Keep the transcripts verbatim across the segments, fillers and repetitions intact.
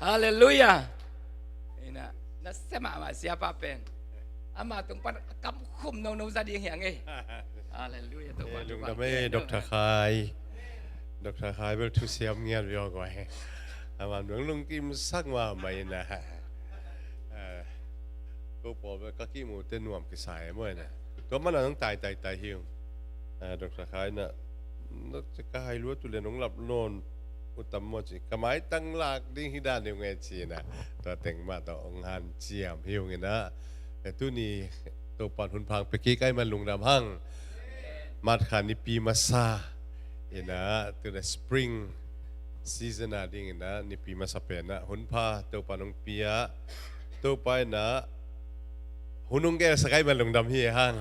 Halleluiah. Ina, na sia mahmah siapa pen. Ama tung pan a kam khum nono za ding hiang ei. Halleluiah. Topa, eh, lungdam ei, Dr. Khai. Dr. Khai bel thusiam ngiat viau guai. Ama nung lungkim sak mahmah ina. Ah, ko pawl bel ka kimu te nuam kisai mo ina. Tua mana nong tai tai tai hiu. Ah, Dr. Khai na, na, ka hai lua tu le nong lap non utam mo ci. Ka maitang lak ding hi dan ding nge ci na. Tua teng mah tawh ong hanciam hi ung ina. Eh, tuni Topan hun phang pia kik ai man lungdam hang. Mat kha nipi masa ina, tuna spring season a ding ina, nipi masa pen ah hun pha Topan ong pia. Topa ina hun ong gelsak ai man lungdam hi hang.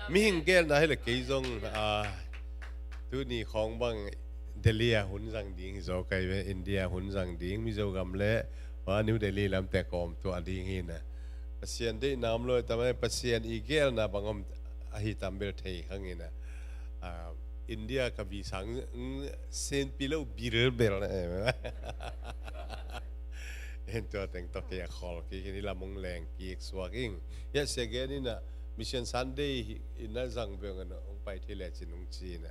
Mihing gelna hi le kei zong, ah, tuni khawng bang Delhi a hun zang ding hi zaw kai ve, India hun zang ding, Mizo gam le, wa, New Delhi lam te kawm tua ding hi na. Pasian deihna om lo tam ai, Pasian i gelna bang om ahi tam bel thei khang ina. Ah, India ka visa, mm, senpi lo bil bel na, eh. En tua teng tawh kei a khol kik in i lam ong leng kik suak ing. Hia sia gen ina Mission Sunday hi ina zang beng ina ong pai thei le cin ong ci ina.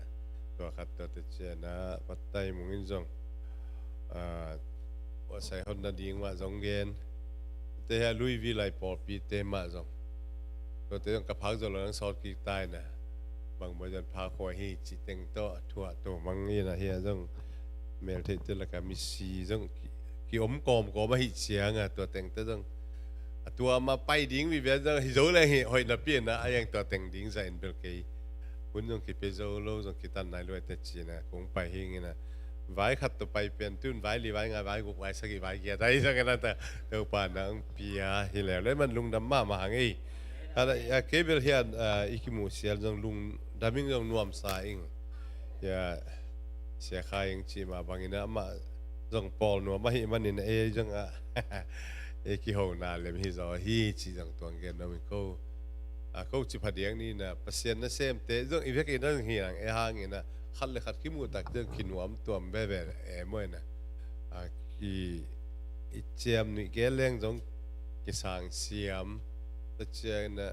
Tua khat tua te ciana patai mung in zong. Ah, wa sai hon na ding mah zong gen. Te hia lui vi lai pawlpi te mah zong. Tua te zong ka phak zo lo nang sawt kik tai na. Bang boi zon phak huai hi ci teng tawh a thuah to mang ina hia zong. Mel theih te laka misi zong ki, ki om kawm kawm ahi ciang a tua teng te zong. A tua ma pai ding mi ven zong hi zo leng hi hoih na pian na a yang tua teng ding za in bel kei. Hun zong ki pe zo lo zong ki tan nai luai te ci na kong pai hing ina. Vai khat tawh pai pian tun vai li vai nga vai guk vai sagih vai giat ai zong ina ta. Topa nang pia hi leu le man lungdam mahmah hang ei. Hala, ya, kei bel hian, ah, i kimuh sial zong lungdam ing zong nuamsa ing. Ya, sia kha ing ci mah bangin amah zong pawl nuam ahi manin ei zong a. Ei kihona lem hi zaw hi ci zong tuang gen nuam ing ko. A, ko ci phadiang ni na Pasian na semte zong i vekin a zong hi ang e hangin a khat le khat kimuh tak zong kinuam tuam veve e maw ina. A, ki, i ciam nuih gel leng zong kisang siam. Tua ciang ina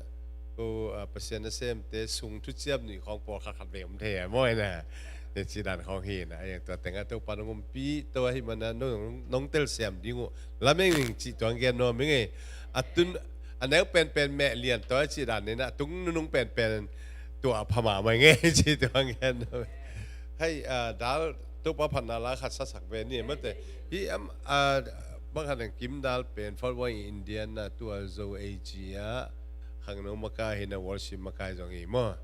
ko, a, Pasian na semte sung thu ciam nuih khawng pawlkhat khat vei om thei a maw ina. E ci dan khawng hi ina a yang tua tengah Topa nong umpi tua hi mana nong, nong tel siam ding uh lameng ning ci tuang gen nuam ing e. A tun a neu penpen meh lian tua ci dan ina a tung nunung penpen tua a phama mai nge ci tuang gen nuam. Hei, a, dal Topa phatna la khat sasak ve ni mate. Hi am, a, bang khat ang kim dal pen fal wang Indian na tua zo A G a khangno makai hi na worship makai zong hi maw.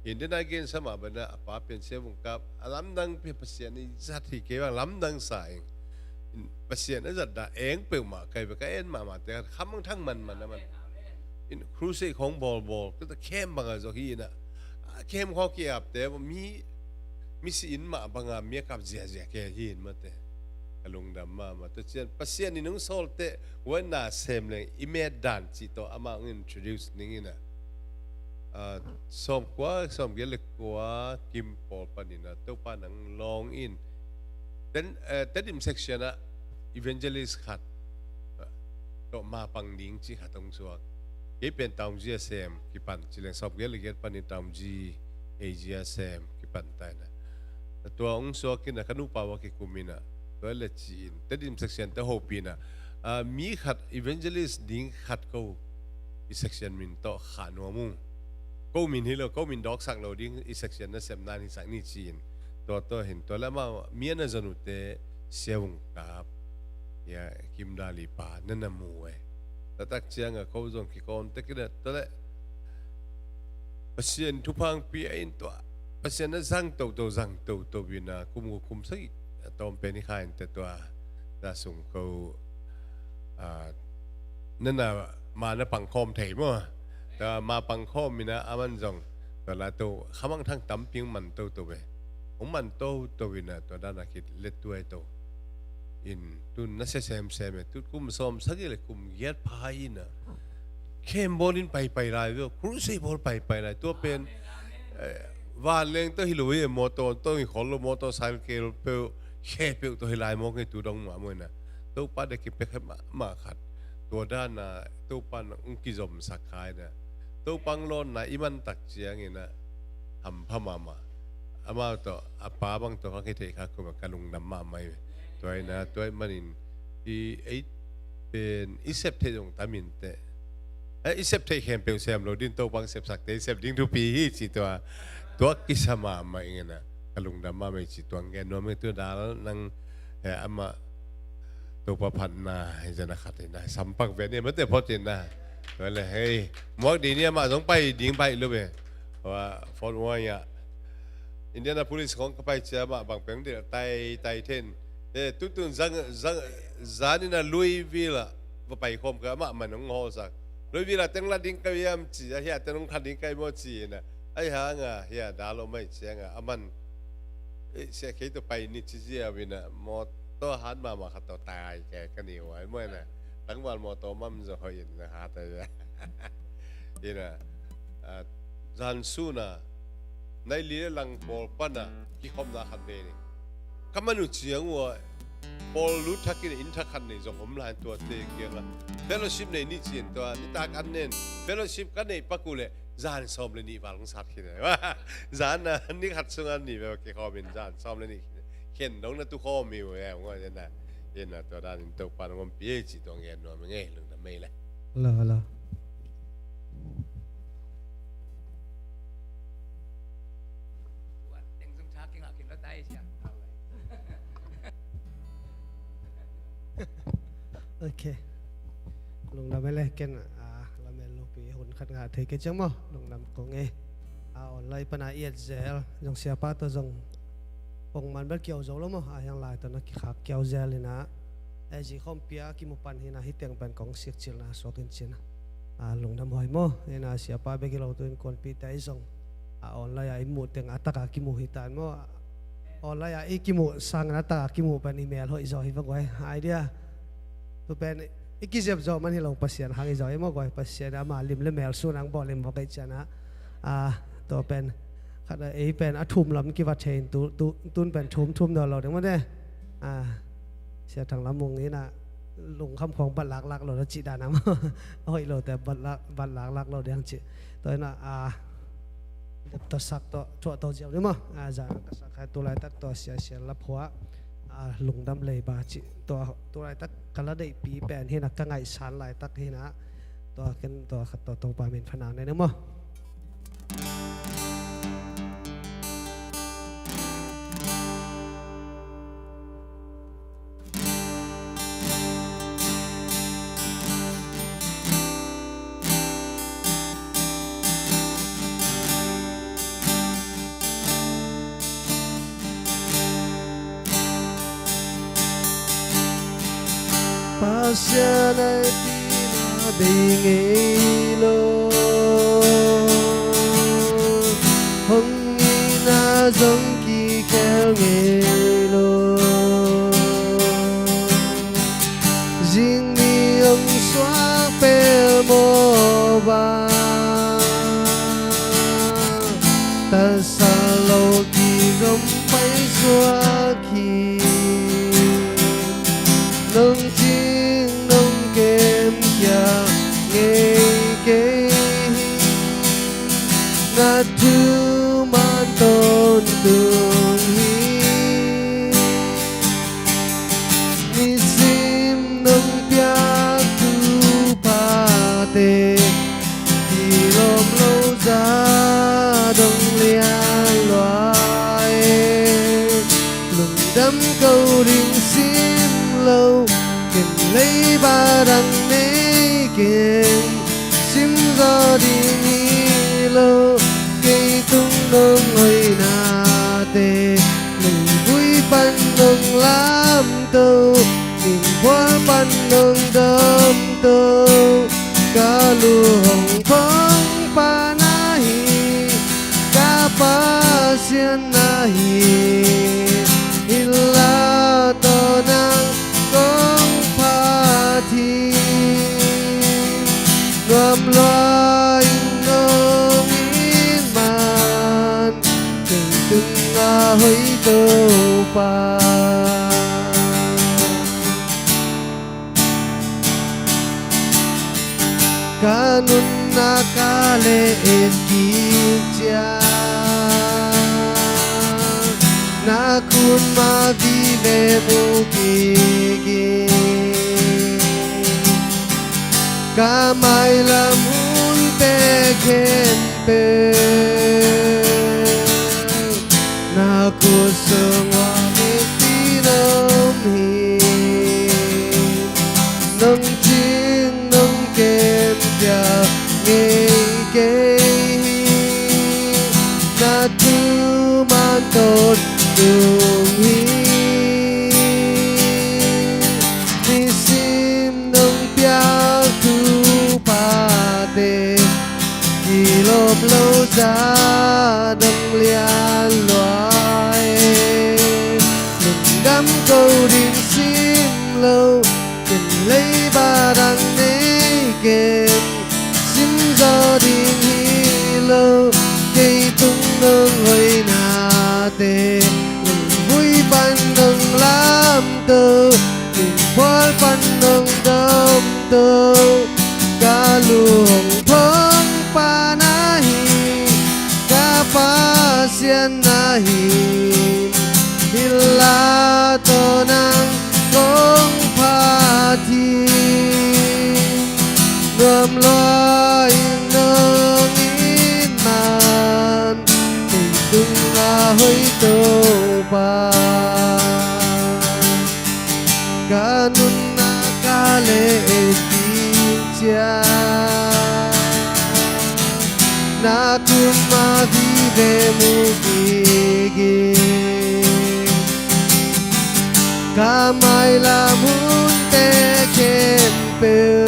Indian a gen sama bana a pa pen se vung kap a lamdang pe Pasian i zat hi kei bang lamdang sa ing. Pasian a zat da eng peuhmah kai beka en mahmah te khat khamang thang manman a man. In crusade khawng bawlbawl kata khem banga zo hi ina. A khem khaw ki apte mi, mi si in mah banga mi a kap ziazia ke hi in mate. Ka lungdam mahmah tua cian Pasian in hong sawlte huai na sem leng i met dan cih tawh amah hong introduce ning ina. A, sawmkua sawmgiat le kua kim pawl panina Topa nang lawng in. Ten, eh, Tedim section ah evangelist khat, eh, tawh mapang ding ci khat hong suak. Kei pen Taungji a sem kipan ci leng sawmgiat le giat panin Taungji A G a sem kipan taina. Tua hong suak ina ka nupa wa kikum ina tua le ci in Tedim section te hopi ina. A, mi khat evangelist ding khat ko i section min tawh kha nuam ung. Ko min hi lo, ko min dawksak lo ding i section na sem nan hi sak ni ci in. Tua tawh hin tua le amau mi a na zon uh te sia vung kap. Ya, kim dali pa na na mu e. Tatak ciang a ko zong kikawm te kina tua le Pasian thuphang pi a in tua Pasian na zang toto zang toto ina kum kum sagi a tawm pen i kha in te tua. Za sung ko, a, nana ma na pangkhawm thei maw. Tua ma pangkhawm ina a man zong tua la to khamang thang tamping man toto ve. Hong man toto ina tua dana kit let tuai to. In tun na se semsem e tut kum sawm sagih le kum giat pha ina. Khem bawlin paipai lai veo crusade bawl paipai lai tua pen. Eh, van leng tawh hi lo hi e motor tawh hi khol lo motor cycle peuh khe peuh tawh hi lai mawk hi tu dong mah maw ina. Topa deih kipia khat mahmah khat. Tua dan a Topa in hong kizomsak kha in ah, Topa hong lawnna i man tak ciangin ah hampha mahmah. Amau tawh, a pa bang tawh hong hi thei kha, kum ah ka lungdam mahmah hi. Tua in ah, tua ahih manin i, ei pen i sep theih zong tam inteh. Eh, i sep theih khempeuh sem lo ding, Topa hong sepsakte i sep ding thupi hi ci tua. Tua kisa mahmah ing in ah, ka lungdam mahmah hi ci tua hong gen nuam ing. Tua dal nang, eh, amah Topa phatna hi zan a khat hi na, sampak ve ni mate phot hi na. Tua leh hei, muak ding ni, amah zong pai ding pai lo ve. Wa, phone wa ya. Indianapolis khong ka pai ciang amah bang peng ding tai, tai then. Eh, tutun zang, zang, zan in ah Louisville ah va pai khawm ka, amah man hong hawlsak. Louisville ah teng la ding ka hiam ci, a hia teng hong kha ding ka hi maw ci in ah. Ahih hang a, hia dal om ahih ciang a, aman, eh, sia kei tawh pai ni ci zia uh in ah, mawtaw hat mahmah khat tawh tai kei ka ni uh ai maw in ah. Tangval mawtaw mam zaw hoih in ah hat ai. In ah, ah, zan sun a, nai li le lang pawl pan a kikhopna khat ve ni. Ka man uh ciang uh a, pawl lut thak in inn thak khat nei zong om lai, tuate kiang a fellowship nei ni ci in tua, nitak an nen fellowship ka neih pak uh leh zan sawm le nih val hong sat khin a. Zan a ni khat sung a ni val kikhawm in zan sawm le nih khin dong na tu khawm hi uh e, ngawh in ah. In ah, tua dan in Topa in hong ompih hi ci tua hong gen nuam ing e, lungdam mei le. Lo, lo. Ok. Lungdam e le, ken, ah, lamen lopi hun khat ngah thei kei ciang maw, lungdam kong e. Ah, online pan a i et zel zong, siapa tawh zong pongman bel kiau zo lo maw, a hiang lai tawh na kikhak kiau zel in ah, eh, zi khawmpi a kimu pan hi na, hih teng pen kong sikcilna suak in ci na. Ah, lungdam huai maw. In ah, siapa bek hi lo, tu innkuanpihte ahi zong, ah, online a i muh teng a tak a kimu hi ta in maw. Online a i kimuh sangin a tak a kimuh pen i mel hoih zaw hi va guai. Ai dia. Tu pen i kizep zawh man hi lo, Pasian hang hi zaw hi maw guai. Pasian ama lim le mel sun ang bawlin va kei ciang a. Ah, tua pen khat a, ei pen a thum lam kiva thei in tu, tu, tun pen thum, thum nawn lo ding maw de. Ah, Sia Thang Lam Mung in ah lungkham khawng bat laklak lo na cih dan a maw. A hoih lote bat lak, bat laklak lo ding cih. Tua in ah, ah, dep tawh sak tawh, thuah tawh ziau ni maw. Ah, zan ka sak kha tu laitak tua Sia Sial La Phua, ah, Lungdam Leiba cih. Tua tu laitak ka la deihpi pen hi na, ka ngaihsan laitak hi na. Tua ken tua khat tawh Topa min phatna nei ni maw. Pasian a i tina bei ngei lo, hong ina zong kikhel ngei lo. Zing ni hong suak pel maw bang, tasal lo kizom paisuak hi. Nong cing nong kem kia ngei kei hi. Na thu man tawntung hi. Nisim nong piak thuphate kilawm lo za dong lian lua e. Lungdam ko ding sim lo, ken leiba dang nei ken, sim zaw ding hi lo. Kei tung nong hoihnate, leivui pan nong lamto, mingbual pan nong domto. Ka lu hong khong pa na hi, ka Pasian na hi. Hi la tawh nang kong phat hi. Nuam lua in nong it man, kei tung a hoih Topa. Ka nunna ka le et kik ciang, na khut mah vive mu kik in. Ka mailam hunte khempeuh, na khut sungah metin om hi. Nong cing nong kem piak ngei kei hi. Na thuman tawntung hi. Nisim nong piak thuphate, kilawm lo zah dong lian lua e. Lungdam ko ding sim lo, ken leiba dang nei ken. Sim zaw ding hi lo, kei tung nong hoihnate. Lungvui pan nong lamto, lungphual pan nong domto. Ka lunghong phawng pa na hi, ka Pasian na hi. Hih la tawh nang kong phat hi. Nuam lua in nong it man, kei tungah hoih Topa. Ka nunna ka le et kik ciang, na khut mah vive mu kik in. Ka mailam hunte khempeuh,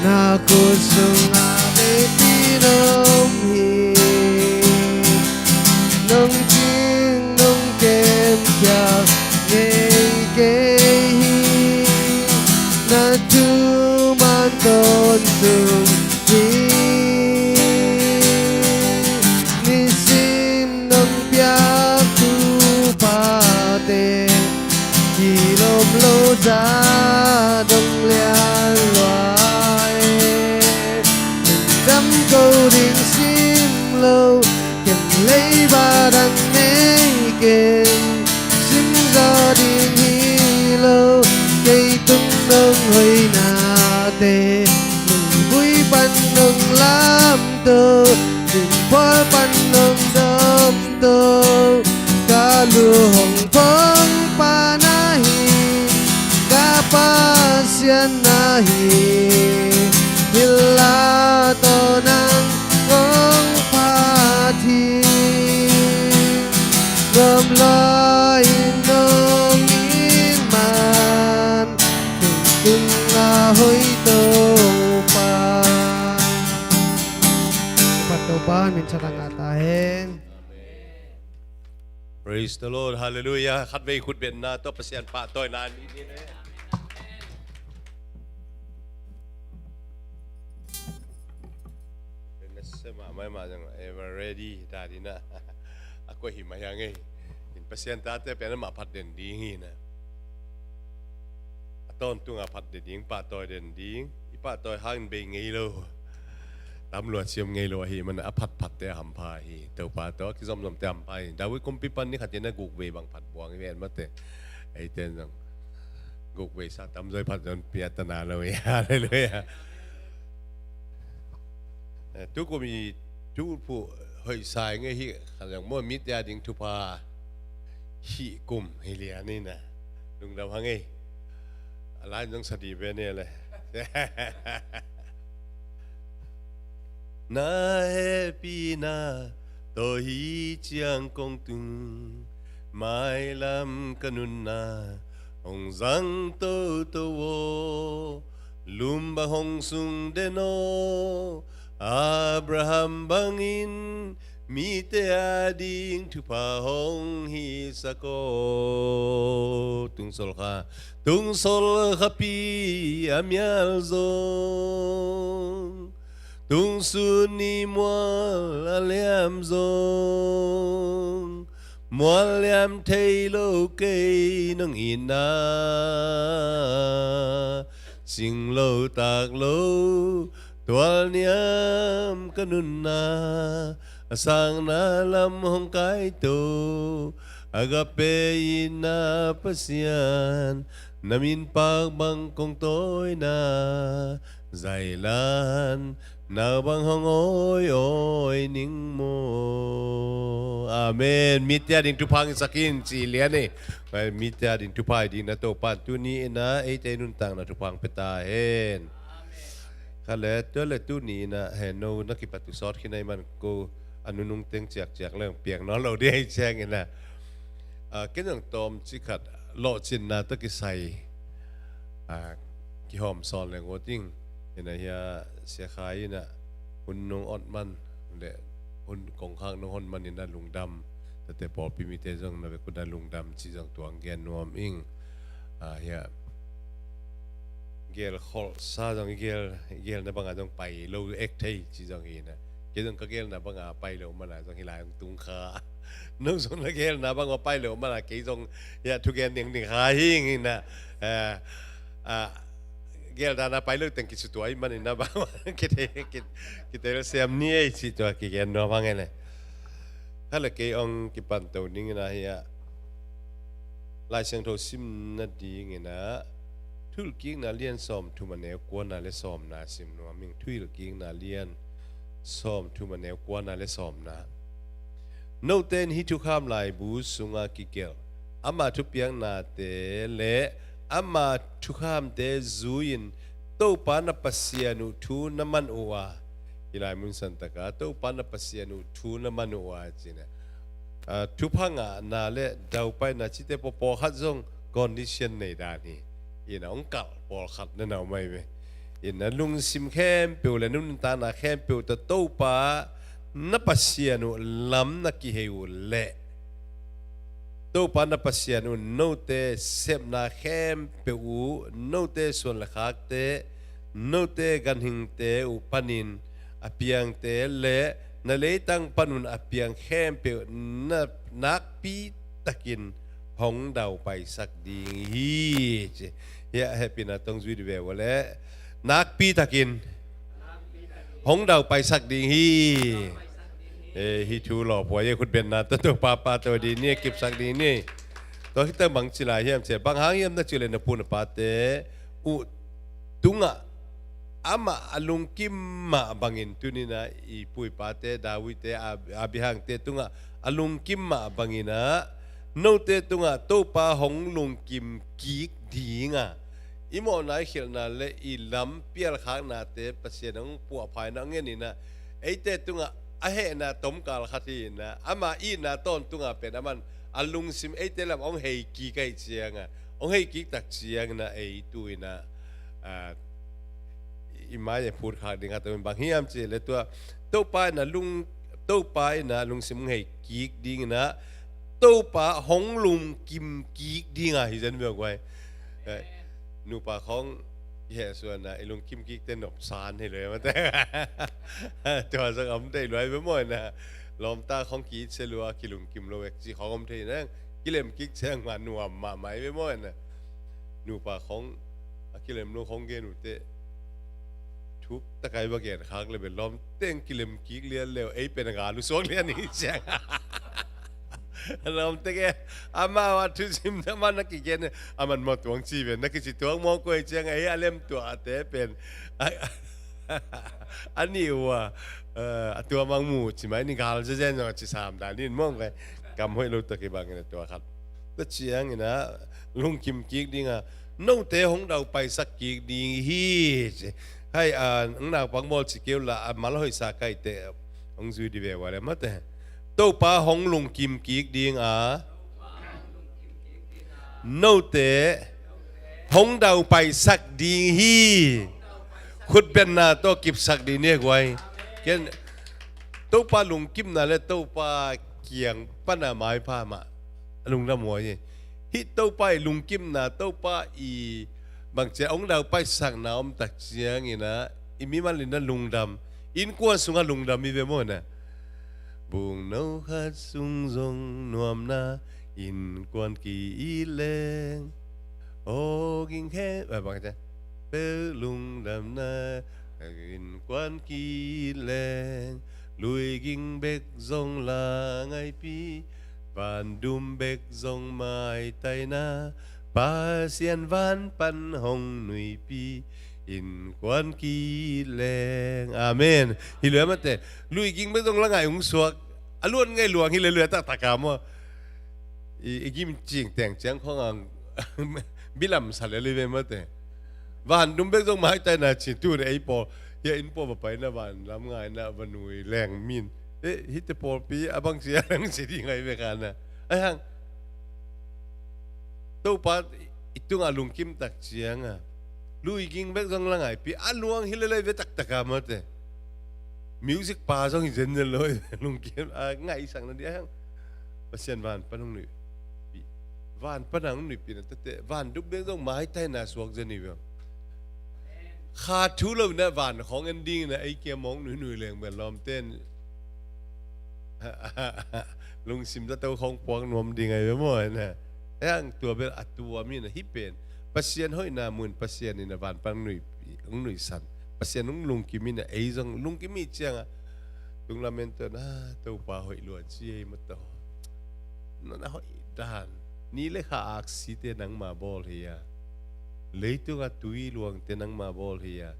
na khut sungah metin om hi. Nong cing nong kem piak ngei kei hi. Na thuman tawntung hi. Nisim nong piak thuphate, kilawm lo zah dong lian lua e. Lungdam ko ding sim lo, ken leiba dang nei ken. Sim zaw ding hi lo, kei tung nong hoihnate. Lungvui pan nong lamto, lungphual pan nong domto. Ka lunghong phawng pa na hi, ka Pasian na hi. Hih la tawh nang kong phat hi. Nuam lua in nong it man, kei tungah hoih Topa. Phat Topa min thang a ta hen. Praise the Lord. Hallelujah. Khatvei khut bengna tawh Pasian pahtawina ni ni le. Pen na sema mai ma jang ever ready ta dina. A koi hi mai ang ei. In Pasian tate pen ama phat den ding hi na. A tawntung a phat den ding, pahtawi den ding. I pahtawi hangin bei ngei lo. Tam lua ciam ngei lo ahi man a phatphatte a hampha hi. Topa tawh a kizomzomte a hampha hi. David kumpipan ni khatin a gukvei bang phat buang hi ven mate. Eite zong gukvei sa tamzaw i phat zong piatana lo hi. Hallelujah. Eh, tukum i tu phuh hoih sa i ngei hi. Kha zong maw mite a ding thupha hih kum hi lian hi na. Lungdam hang ei. A lai zong sa dih ve ni le. Na hehpihna tawh hih ciang kong tung, mailam ka nunna hong zang toto aw. Lum bang hong sung den aw, Abraham bangin mite a ding thupha hong hisak aw. Tungsawl kha, tungsawl khapi a mial zong, tungsun ni mual a liam zong, mual liam thei lo kei nong itna. Singlo taklo tualniam ka nunna, a sakna lam hong kaito, agape itna Pasian, na min pak bang kong tawina, zailan na bang hong awi awi ning maw. Amen. Mite a ding thupha hong hisak in ci lian e. Mite a ding thupha hi ding na, Topa in tuni in ah eite nuntakna thupha hong pia ta hen. Kha le, tua le tuni in ah he no na kipat uh sawt khin ahih man ko a nunung teng ciakciak leng piang nawn lo ding ahih ciangin ah, ah, ken zong tawmcik khat lawhcinna tawh kisai, ah, kihawm sawn leng uh ding. Hi na hia, Sia Khai in ah hun nong awt man le hun kongkhak nong hon man in ah lungdam. Tate pawlpi mite zong na vek un ah lungdam cih zong tuang gen nuam ing. Ah, hia, gel kholhsa zong i gel, i gelna bangah zong pai lo ek thei ci zong hi na. Kei zong ka gelna bangah pai lo mana zong hi lai hong tung kha. No zong na gelna bangah pai lo mana kei zong, hia, thugen ding ding kha hing hi na. Eh, ah, gel dana pai lo teng kisutua i manin na bang kite, kit-, kite siam ni ei ci tua kigen nuam hang e le. Kha le kei ong kipan to ning hi na, hia. Lai Siangtho simna dingin ah Thuhilhkikna lian sawmthum a neu kuana le sawmna sim nuam ing. Thuhilhkikna lian sawmthum a neu kuana le sawmna. Note in hih thukham laibu sungah kigelh ama thupiaknate le ama thukhamte zui-in Topa na Pasian uh thu na man uh a, hih lai mun santaka Topa na Pasian uh thu na man uh a, ci-in ah, ah, thupha ngahna le daupaina cite pawpaw khat zong condition nei dan hi. Ina hong kalh pawlkhat na na om ahi ve. Ina lungsim khempeuh le nuntakna khempeuh tawh Topa na Pasian uh lam na kihei uh leh Topa na Pasian un note sepna khempeuh uh, note suan le khakte, note ganhingte uh panin a piangte le na leitang panun a piang khempeuh na nakpi takin hong daupaisak ding hi, ci. Hiah hehpihna tawh hong zui dih ve uh leh nakpi takin hong daupaisak ding hi. Eh, hih thu lawphuai e, khutbenna tawh Topa pahtawi ding ni, kipsak ding ni. Tua khit teh bang ci lai hiam cih leh, bang hang hiam na cih leh na pu na pate uh tungah amah a lungkim mah bangin, tuni-in ah i pu i pate, David-te, Ab-, Abraham-te tungah a lungkim mah bangin ah note tungah Topa hong lungkim kik ding a, i mawhna, i khialhna le i lam pialkhaknate Pasian hong puahphaina hong en in ah, eite tungah a hehna tomkal khat hi in ah, ama itna tawntungah pen aman a lungsim eite lam hong hei kik ahih ciangah, hong hei kik tak ciangin ah ei tu-in ah, ah, i mai-ah phutkhak ding a, tua in bang hiam cih leh tua Topa in ah lung, Topa in ah lungsim hong hei kik dingin ah Topa hong lungkim kik ding a hi zen bia guai. Eh, nupa khawng i hehsuan ah i lungkim kikte nopsan hi lo hi mate. Tua zong om thei lua hi ve maw in ah. Lawmta khawng ki-it se lua, kilungkim lo ek cih khawng om thei in ah, kilem kik ciang mah nuam mahmah hi ve maw in ah. Nupa khawng a kilem lo khawng gen uh teh thuk takai va gen khak le ve, lawmteng kilem kik lian leu ei pen a gal uh suak lian hi ciang. Lawmteng e, amau a thusim amau na kigen, aman maw tuang ci ve, na kici tuang maw kuai ciang ei a lem tuah a te pen a, a nih uh a, eh, a tua mang mu ci mai ni gal zezen zong a ci sam dan in mawng kai. Kam hoih lo tak i bangin a tua khat. Tua ciangin ah lungkim kik ding a, note hong daupaisak kik ding hi, ci. Hai, a, ang naupang bawl ci keu la, a, mal hoihsa kaite hong zui dih ve ua le mate. Topa hong lungkim kik ding a, note hong daupaisak ding hi. Khutbenna tawh kipsak dih ni guai. Ken, Topa lungkimna le Topa kiang pana maipha mah a lungdam huai hi. Hih Topa i lungkimna, Topa i bangcia hong daupaisakna om tak ciangin ah i mimal in ah lungdam, innkuan sungah lungdam hi ve maw na. Bungno khat sung zong nuamna innkuan ki-it leng, aw ging khe, a, bangcia Peuh lungdamna innkuan kit leng, luiging bek zong la ngaipi, vandum bek zong maitaina, Pasian van pan hong nuipi, innkuan kit leng. Amen. Hi lua mate, luiging bek zong la ngai ung suak, a luan ngai luang hi le lua taktak a maw. I, i gim cing teng ciang khong ang bilam sa le li ve mate. Van dum bek zong maitaina cin tu ne ei pawl. Hia in pawl va paina van lam ngaina va nui leng min. E, hite pawlpi a bang cia lang cia di ngai ve kana. Ai hang. Topa i tunga lungkim tak cianga. Luiging bek zong la ngaipi a luang hi le lai ve taktak a mate. Music pa zong hi zen zen lo lungkim a ngaisang na di ai hang. Pasian van pan hong nuipi. Van pan hong nuipi na tete. Van dum bek zong maitaina suak zen hi ve. Kha thu lo na van khong en ding na ei kia mong nui nui leng bel lawm ten. Lungsim ta to khong puak nuam ding ai ve maw na. Hang tua bel a tua mi na hi pen. Pasian hoih na mun Pasian in a van pan nuipi, hong nuisan. Pasian hong lungkim in a ei zong lungkim hi cianga. Tung lamen to na Topa hoih luan ci ei ma to. Na na hoih dan. Ni le kha aksite nangma bawl hi a. Leitunga tui luangte nangma bawl hi a.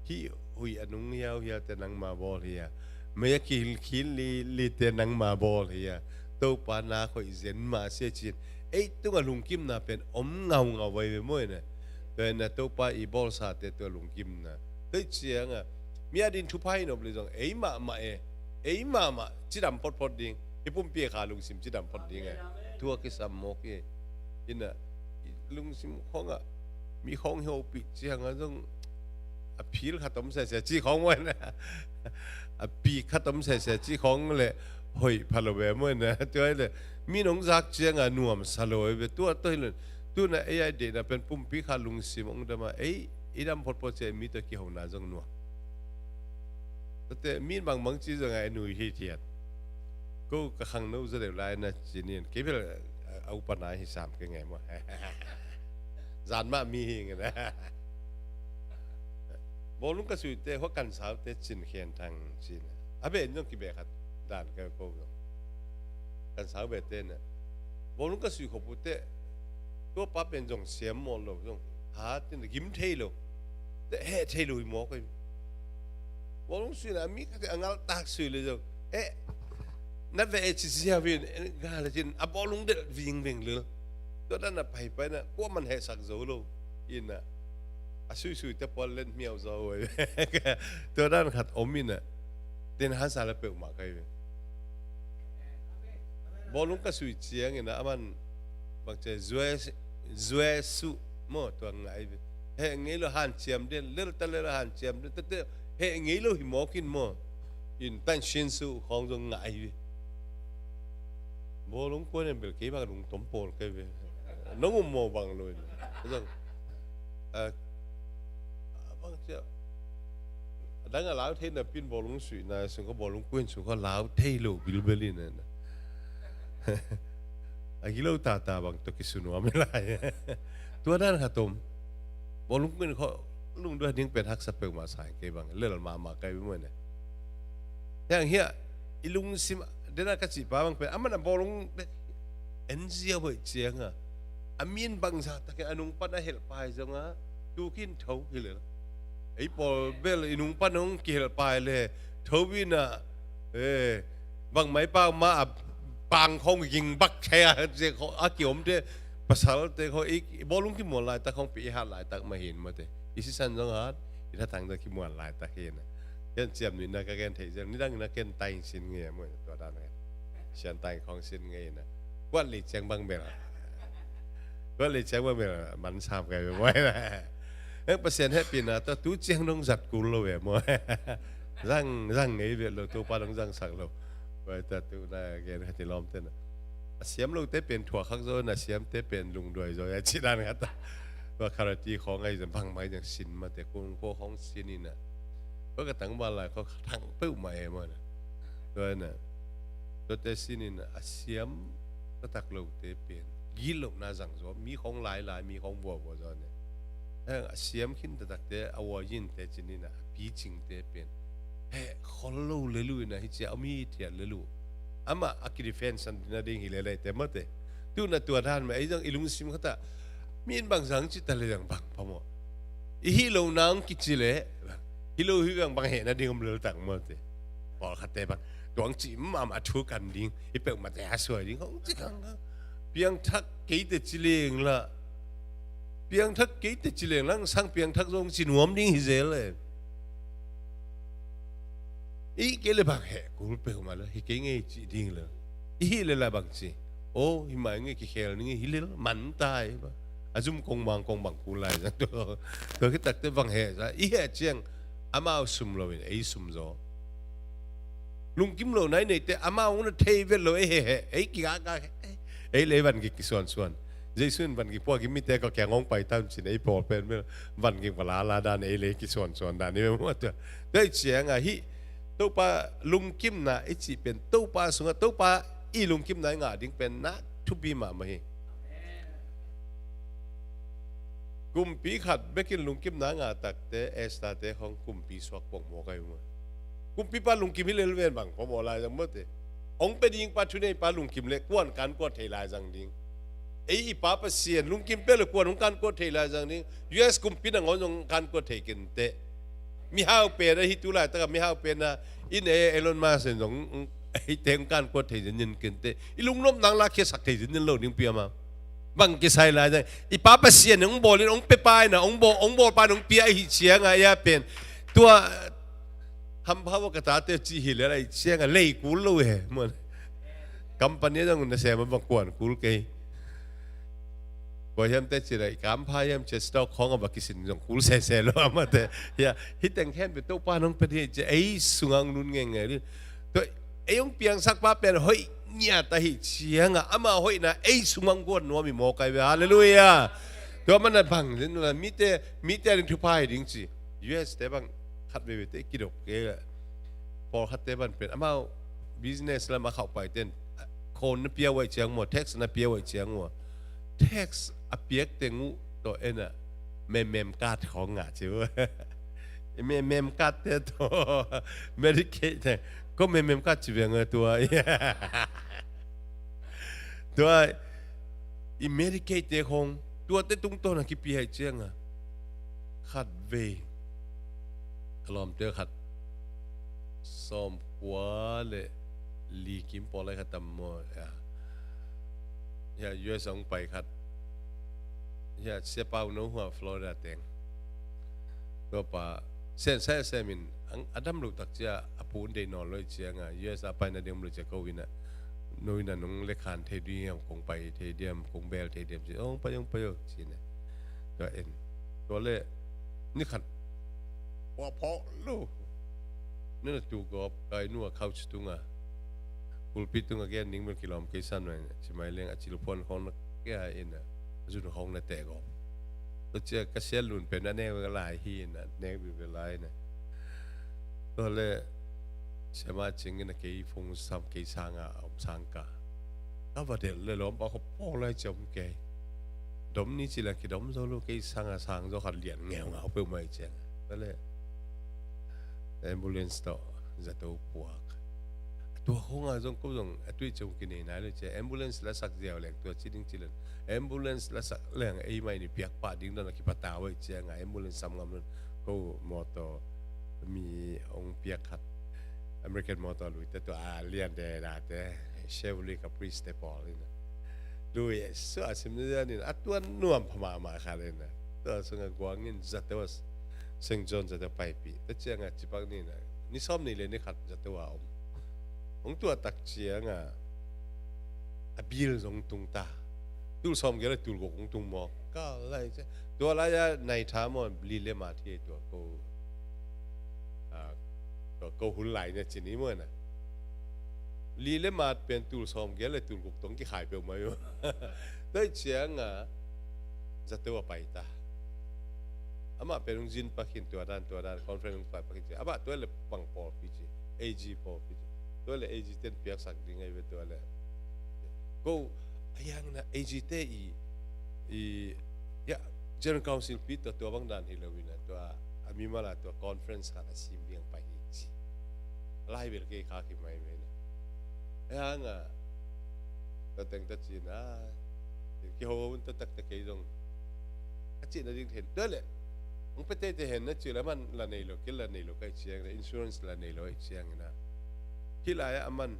Hih huih a nung hiauhiaute nangma bawl hi a. Mei a kihilkhil lilite nangma bawl hi a. Topa nak hoih zen mah sia cin. Ei tunga lungkimna pen om ngaungau vai ve maw ina. Tua ina Topa i bawlsate tua lungkimna. Tua i cianga. Mi a din thupha hi nop le zong. Ei mahmah e. Ei mahmah. Cidam photphot ding. I pumpi a kha lungsim cidam phot ding e. Tua kisam mawk e. Ina. Lungsim khonga. Mi khong hi opih cianga zong a phil khat om sese ci khong wan a pi khat om sese ci khong le hoih pha lo ve maw na tua le mi nong zak cianga nuam sa lo ve tua toi le tuna ei ai de na pen pumpi kha lungsim ong dama ei i dam phot phot cia mi to kihona zong nuam. Tate min bang bang ci zong ai nui hi thiat. Ko ka khang no za deuh lai na ci nin kei bel a upa nai hi sam ke ngai maw. Zan mah mi hi ngai na. Bawlung ka suite hua kan saute cin khen thang cin a ben zong kibe khat dan ka ko zong kan sau bete na. Bawlung ka sui khopute tua pa pen zong siam maw lo zong ha tin gim thei lo. Te he thei lo hi maw kai. Bawlung suina mi khat a ngal tak sui le zong e na ve e ci sia vin ga le cin a bawlung del ving ving lil. Tua dan a pai pai na kua man he sak zo lo ina a sui sui te pawl len miau zo oi. Tua dan khat om ina tin han sa le peuh ma kai ve. Bawlung ka sui ciang ina aman bang ce zue zue su maw tua ngai ve. He ngei lo han ciam den lel ta lel han ciam den tete he ngei lo hi mawkin maw. In tan sin su khong zong ngai ve. Bawlung kuan en bel kei bang lung tom pawl kai ve. Nong um maw bang lo in zong a bang cia a dang a lau thei na pin bawlung sui na sung ka bawlung kuan sung ka lau thei lo bilbel in na. A gilo tata bang to kisu nuam lai. Tua dan kha tom. Bawlung kuan kho lungdua ding pen haksa peuhmah sa kei bang lel mahmah kai bimawh ne. Hiang hiah i lungsim dena ka cih pa bang pen aman a bawlung en ziau hoih cianga a min bangza takin a nung pan a helh pai zonga tukin tho hilel. Ei pawl bel i nung pan hong kihelh pai le tho ina bangmai pau ma a pang khong ging bak thei a a kiomte pasalte kho i bawlung kimual laitak khong pi i hat laitak mahin mate i sisan zong hat i thatang zong kimual laitak hina. Ken ciam nuihna ka ken theih zel nidang ina ken taing sin ngei a muai tua dan ngai sian taing khong sin ngei ina kuat lei ciang bang bel kuat lei ciang bang bel man sam kai bel muai na. Heng Pasian hehpihna tawh tu ciang dong zat kul lo ve maw. Zang zang ngei ve lo Topa dong zangsak lo. Vai ta tu na gen kha ti lawmte na a siam lote pen thuak khak zaw na siamte pen lungduai zaw a ci dan kha ta. Tua kharati khawng ahi zan bangmai zang sin mate kung kua khawng sin ina. Tua ka tangval lai khaw thang peuhmah e maw na. Tua na tuate sin ina a siam taktak lote pen gitlohna zang zaw mi khawng lailai mi khawng vuavua zaw ne. A siam khin taktakte, a uayin te cinin a picing te pen he khol lo lel uh in a hi cia om hi thiat lel uh. Amah a kidefense nading hi lel a hi te mate. Tu na tua dan mah ei zong i lungsim khat ah mi in bang zang ci ta le zang bang phamawh. I hi lo nang kici le hi lo hi bang bang he nading om lel tak mate. Pawlkhatte bang tuang ci mama thu kan ding i peuh mate a suai ding hong ci kang kang. Piangthak kei te ci leng la. Piangthak kei te ci leng lang sang piangthak zong ci nuam ding hi zel e. I kei le bang he kul peuh mah le hi kei ngei ci ding le. I hi le la bang ci. O hi mai ngei kikhel ning hi le man tai ba. A zum kong mang kong bang kul lai zang tua. Tua kitakte bang he za i he ciang amau sum lo in ei sum zo. Lungkim lo nai neite amau na thei vet lo ei he he ei kigaka he. Ei le van ki kisuansuan. Jesu in van ki pua ki mite ko kia ngong pai tam cin ei pawl pen mel van ki pala la dan ei le kisuansuan dan ni mel muat tua. Tua i ciang a hi Topa lungkimna i ci pen Topa sunga Topa i lungkimna i ngah ding pen na thupi mahmah hi. Kumpi khat bekin lungkimna ngah takte Esther te khong kumpi suak pong mawk ai unga. Kumpipa lungkim hi lel ven bang phamawh lai zang mate. Hong pe ding pa thunei pa lungkim le kuan kan kuat thei lai zang ding. Ei i pa Pasian lungkim pe le kuan hong kan kuat thei lai zang ding. U S kumpi nangawn zong kan kuat thei kinte. Mihau pen a hi tu laitaka mihau pen a in e Elon Musk in zong hei teng kan kuat thei zin in kinte i lungnop nang la khiasak thei zin in lo ding piama. Bang kisai lai zang i pa Pasian in hong bawl in hong pe pa in a hong bawl hong bawl pa in hong pia ahi cianga ia pen tua hampha wa ka tate ci hi le lai cianga lei kul lo he muan. Company zong na sem a bang kuan kul kei. Kua hiam te ci lai kampha hiam ci stock khong a ba kisin zong kul sese lo ama te. Hia hi teng khem pe Topa nong pe hi ci ei sungang nun ngeng ngei. To ei ong piangsak pa pen hoih ngiat ahi cianga ama hoihna ei sungmang guat nuam i mawkai ve. Halleluia. Tua mana bang mite mite ding thupha hi ding ci. U S te bang khat veve te kidop ke pawlkhat te ban pen amau business lam a khauh pai ten khon na pia uai ciang mua tax na pia uai ciang mua tax a piak teng uh tawh ena memem card khawng ngah ci uh. Memem card te tawh Medicaid te ko memem card ci veng a tua tua i Medicaid te khawng tua te tungtawn a kipi hai cianga khat vei a lawmte khat sawm kua le li kim pawl lai khat tam maw. Hia U S a hong pai khat hia siapau no hua Florida teng tua pa sen sai sem in a dam lo tak cia a pun dei nawn lo cianga U S a pai na ding lo cia ko ina no ina nong le khan thei ding hiam kong pai thei diam kong bel thei diam ci ong pai ong pai ong ci ne tua en tua le ni khat wa pawh lo nuna tu gawp kai nua khau ci tunga pulpit tunga gen ning mel kilawm kei san mai ci mai leng a cil phuan khawng na kia ina a zun khawng na teh gawp. Tua cia ka sial lun pen a nek ve lai hi ina nek ve lai na. Tua le siama cing ina kei phung sam kei sanga a om sang ka. Ka va del le lawm pa kho paw lai ciam kei. Dom ni ci la kidom zo lo kei sanga sang zo khat lian ngeu ngau peuh mai ciang. Tua le ambulance tawh zato puak. Tua khonga zong ko zong a tui ciang kinei nai lo cia ambulance la sak ziau leng tua ci ding ci len. Ambulance la sak leng ei mai ni piak pah ding dana kipata wai cianga ambulance sam ngam lun ko motor mi ong piak khat American motor lui te tua a lian de da te Chevrolet Caprice te pawl ina lui so a sim ni dan in a tuan nuam pha mahmah khat ina tua sunga guangin zato Saint John zato paipi ta cianga cipak ni na ni sawm ni le ni khat zato a om. Hong tua tak cianga a bil zong tung ta tul sawm gel a tul gok hong tung maw ka lai cia tua lai a nai tha maw li le ma thi tua ko tua ko hun lai na ci ni maw na li le ma pen tul sawm gel le tul gok tong kikhai peuh mai maw. Tua cianga zato a pai ta. Amah pen hong zin pakhin tua dan tua dan conference hong pai pakhin ci amah tua le bang pawlpi ci A G pawlpi ci tua le A G ten piaksak ding ai ve tua le ko a yang na A G te i i ya General Council pi tua, tua bang dan hi lo in a, tua a mimal a tua conference khat a sim ding pai hi ci. A lai bel kei kha khi mai mai na. Hang a tua teng ta cin a kiho un ta tak ta kei zong a cin a ding hen tua le. Ang pe te te hen na ci la man la nei lo, kei la nei lo kai ciang, insurance la nei lo ai ciang in a. Hi lai a man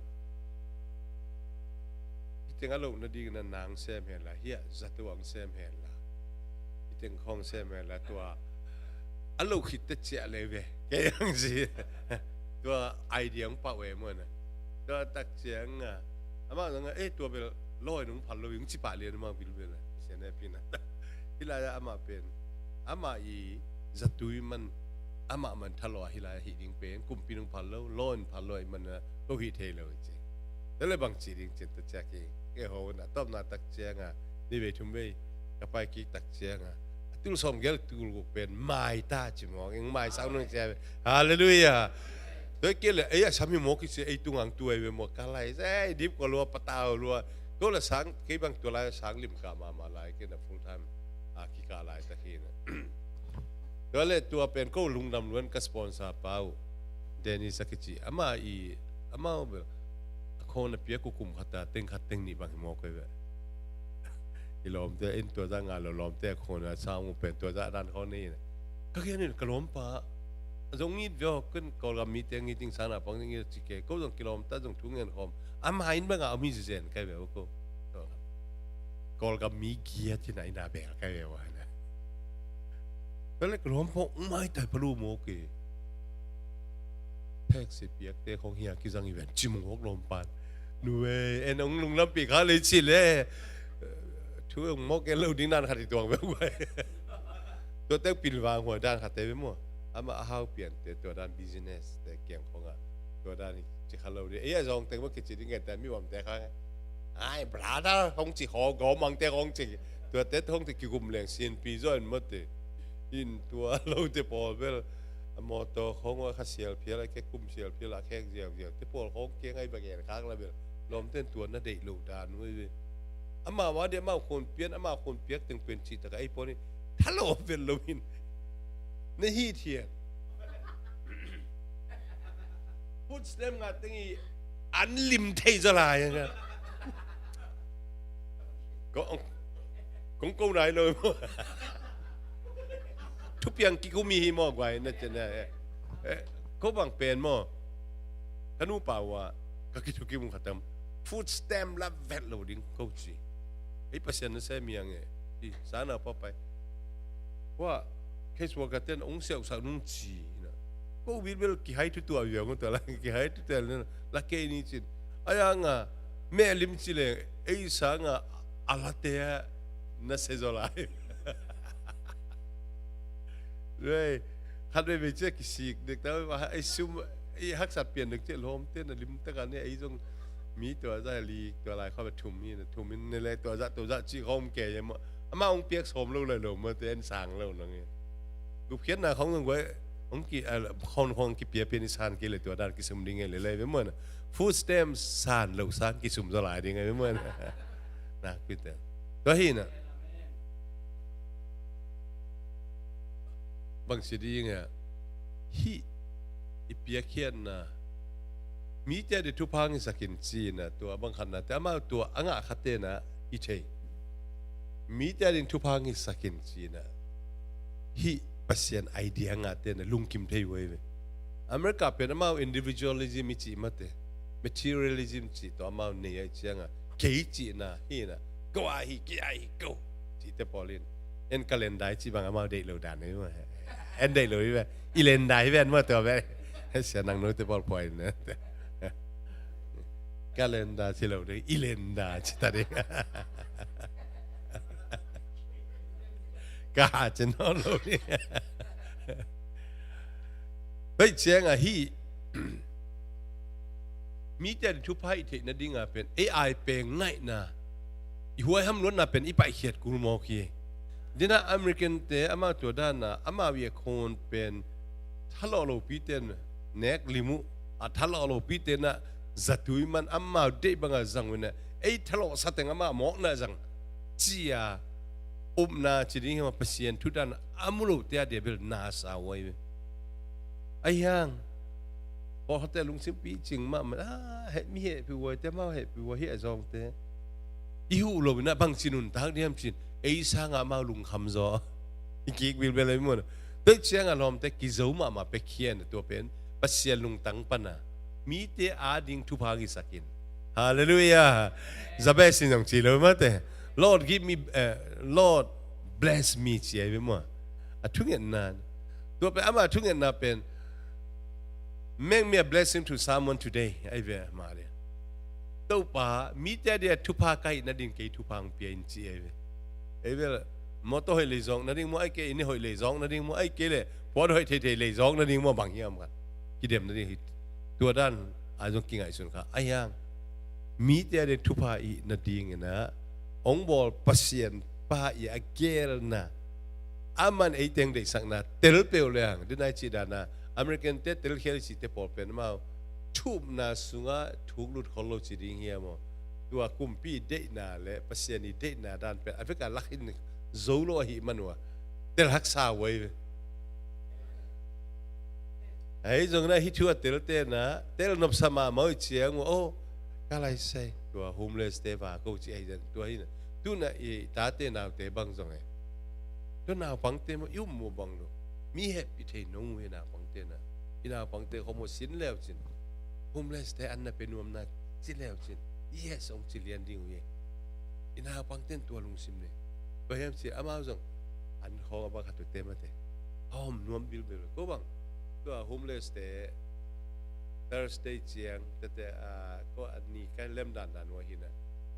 hi teng a lo na ding na nang sem hen la, hi a zatu ang sem hen la, hi teng khong sem hen la, tua a lo khit te ciah le ve. Kei ang si tua idea ang pau e mo na. Tua tak ciang a ama zong a, eh, tua bel lawi nung phal lo ing ci pah lian ama bil bel a. Sia ne pi na. Hi lai a ama pen ama i zatui man, ama man thalo a hi lai a hi ding pen kumpi nung phal lo, lawi nung phal lo a i man a ko hi thei lo i ci. Tua le bang ci ding cin ta ciak i ke ho na tawp na tak ciang a ni vei thum vei ka pai kik tak ciang a a tul sawm gel tul guk pen mai ta ci mawk ing mai sang nung cia. Halleluia. Tua kei le ei a sam hi mawk i ci ei tung ang tu ei ve mawk ka lai ei dip ko lua patau lua. Ko la sang kei bang tua lai sang lim ka ma ma lai kei na full time a ki ka lai ta khi na. Tua le tua pen ko lungdam luan ka sponsor pau Dennis a kici ama i ama bel a khona pia ku kum khata teng khat teng ni bang hi mawk ei ve. I lawmte in tua za nga lo lawmte a khona sang mu pen tua za dan khon ni. Ka kian in ka lawmpa zong ngit veo kun Kawlgam mi te ngit ding sana pang ngit ci ke ko zong kilawmta zong thu ngen khawm ama in bang a mi zen kai veo ko. Kawlgam mi giat in a ina bel kai veo ana. Ka le ka lawmpa mai tai palu mawk e. Taxi piakte khong hi a kizang i ven ci mawk lawmpan. Nu e en ong lunglampi kha lei ci le. Thu ong mawk en lo ding nan khat i tuang veu guai. Tua tek pilvang huai dan khat te ve maw. Ama a hau pian te tua dan business te kiang khong a tua dan ci kha lo ding ei a zong tek maw kici ding ngen te mi uam te kha. Ai brother khong ci kho gawmang te khong ci tua te khong te kigum leng sin pi zaw in maw te. In tua lo te pawl bel a mawtaw khong a kha sial phial a khe kum sial phial a khek ziau ziau te pawl khong kiang ai bang en khak la bel lawmten tua na deih lo dan uh ei ve. Amau a dih amau khon pian amau khon piak teng pen cih tak a ei pawl ni thalawh vet lo in na hi thian. Food stamp nga teng i an lim thei zaw lai a. Kong kong ko nai lo maw. Thupiang kikumi hi maw guai na cen na. Ko bang pen maw. Ka nupa uh a ka kithukim uh khatam food stamp la vet lo ding ko ci. Ei Pasian na sem hiang e. Hi sana papai. Hua case worker ten ong siausak nung ci na. Ko bilbel kihai thutuah viau ko tua la kihai thutuah na la kei ni cin. Ayang a meh lim ci le ei sang a a late a na se zaw lai. Khat vei vei cia kisik dek ta ei sum ei haksat pian dek cia lawmte na lim taka ni ei zong mi tua za lik tua lai khaw thum hi na thum in ne le tua za tua za ci khawm ke ye maw. Ama ong piak sawm lo lai lo maw te en sang lo nang e. Gupkhiatna khawng zong guai ong ki khawng khawng kipia pian i san kei le tua dan kisum ding e le lai ve maw na. Food stamp san lo sang kisum zaw lai ding e ve maw na. Nak pi te tua hi na. Bang si ding a hih i piakhiatna mite a ding thupha ngisakin cina tua bang khatna te amau tua a ngah khattena i thei. Mite a ding thupha ngisakin cina hih Pasian idea ngahtena lungkim thei uh ei ve. America pen amau individualism i cih mate materialism cih tawh amau nei ai cianga kei cihna hina ko a hi kei a hi ko cihte pawl in en calendar i cih bang amau deih lo dan ei maw. En deih lo hi ve i lendar hi ve an maw tua ve. Sia nang note pawl phuai na calendar ci lo ding i lendar ci ta ding. Ka ha ci nawn lo ding. Hei cianga hih mite a ding thupha i theih nadinga pen ei ai peng ngaihna i huaiham luatna pen i paihkhiat kul mawk hi. Dina American te amau tua dana amau i a khawn pen thalawh lopi ten nek lim uh a thalawh lopi tena zatui man amau deih banga zang uh na ei thalawh sateng amau mawkna zang cia upna ci ding hi mah, Pasian thu dan a mu lote a dia bel na sa huai ve. Ahi hang pawlkhatte lungsim picing mahmah, a, heh, mi hehpih huaite, amau hehpih huai hi a zawngte i huh lo inah bangci nuntak diam cin, ei sangah amau lungkham zaw. I kik bilbel ei mun. Tua ciangah lawmte kizo mahmah pekhian a, tua pen Pasian lungtang pana mite ading thupha ngisakin. Halleluiah. Jabez in zong ci lo mate, Lord, give me, eh, Lord, bless me, ci ai ve mua. A thungetna, tua pen ama thungetna pen, make me a blessing to someone today, ai ve mah le. Topa, mite a dia thupha ka hih nading kei thupha hong pia in, ci ai ve. Ei ve, motor hoih lei zawk nading mua, ai kei inn hoih lei zawk nading mua, ai kei le puan hoih theithei lei zawk nading mua, bang hiam khat kidem nading hi. Tua dan a zong kingaihsun kha. Ahi hang mite a dia thupha i hih nading inah hong bawl Pasian pa i a gelna, aman ei teng deihsakna tel peuh le hang. Dinai cih dana American te telkhial i cihte pawl pen amau thupna sungah thuk lut khol lo ci ding hiam aw? Tua kumpi deihna le Pasian i deihna dan pen a veka lak in zo lo ahih man uh a, tel haksa huai ve. Ahi zong na hih thu a telte na tel nopsa mahmah uh ciang uh, oh, ka lai sai, tua homeless te va ko ci ahi zan tua hi na. Tuna i tate naute bang zong e, tua naupangte maw i um maw bang lo, mi hehpih thei nong uh hi naupangte na. I naupangte khawm maw sin leu cin, homeless te an na pe nuamna ci leu cin, yes, hong ci lian ding uh hi. I naupangte in tua lungsim ne. Tua hiam ci amau zong an khawng a bang khat ute mate hawm nuam bilbel. Ko bang tua homeless te Thursday ciang tete, ah, ko a ni kai lem dandan uh ahi na.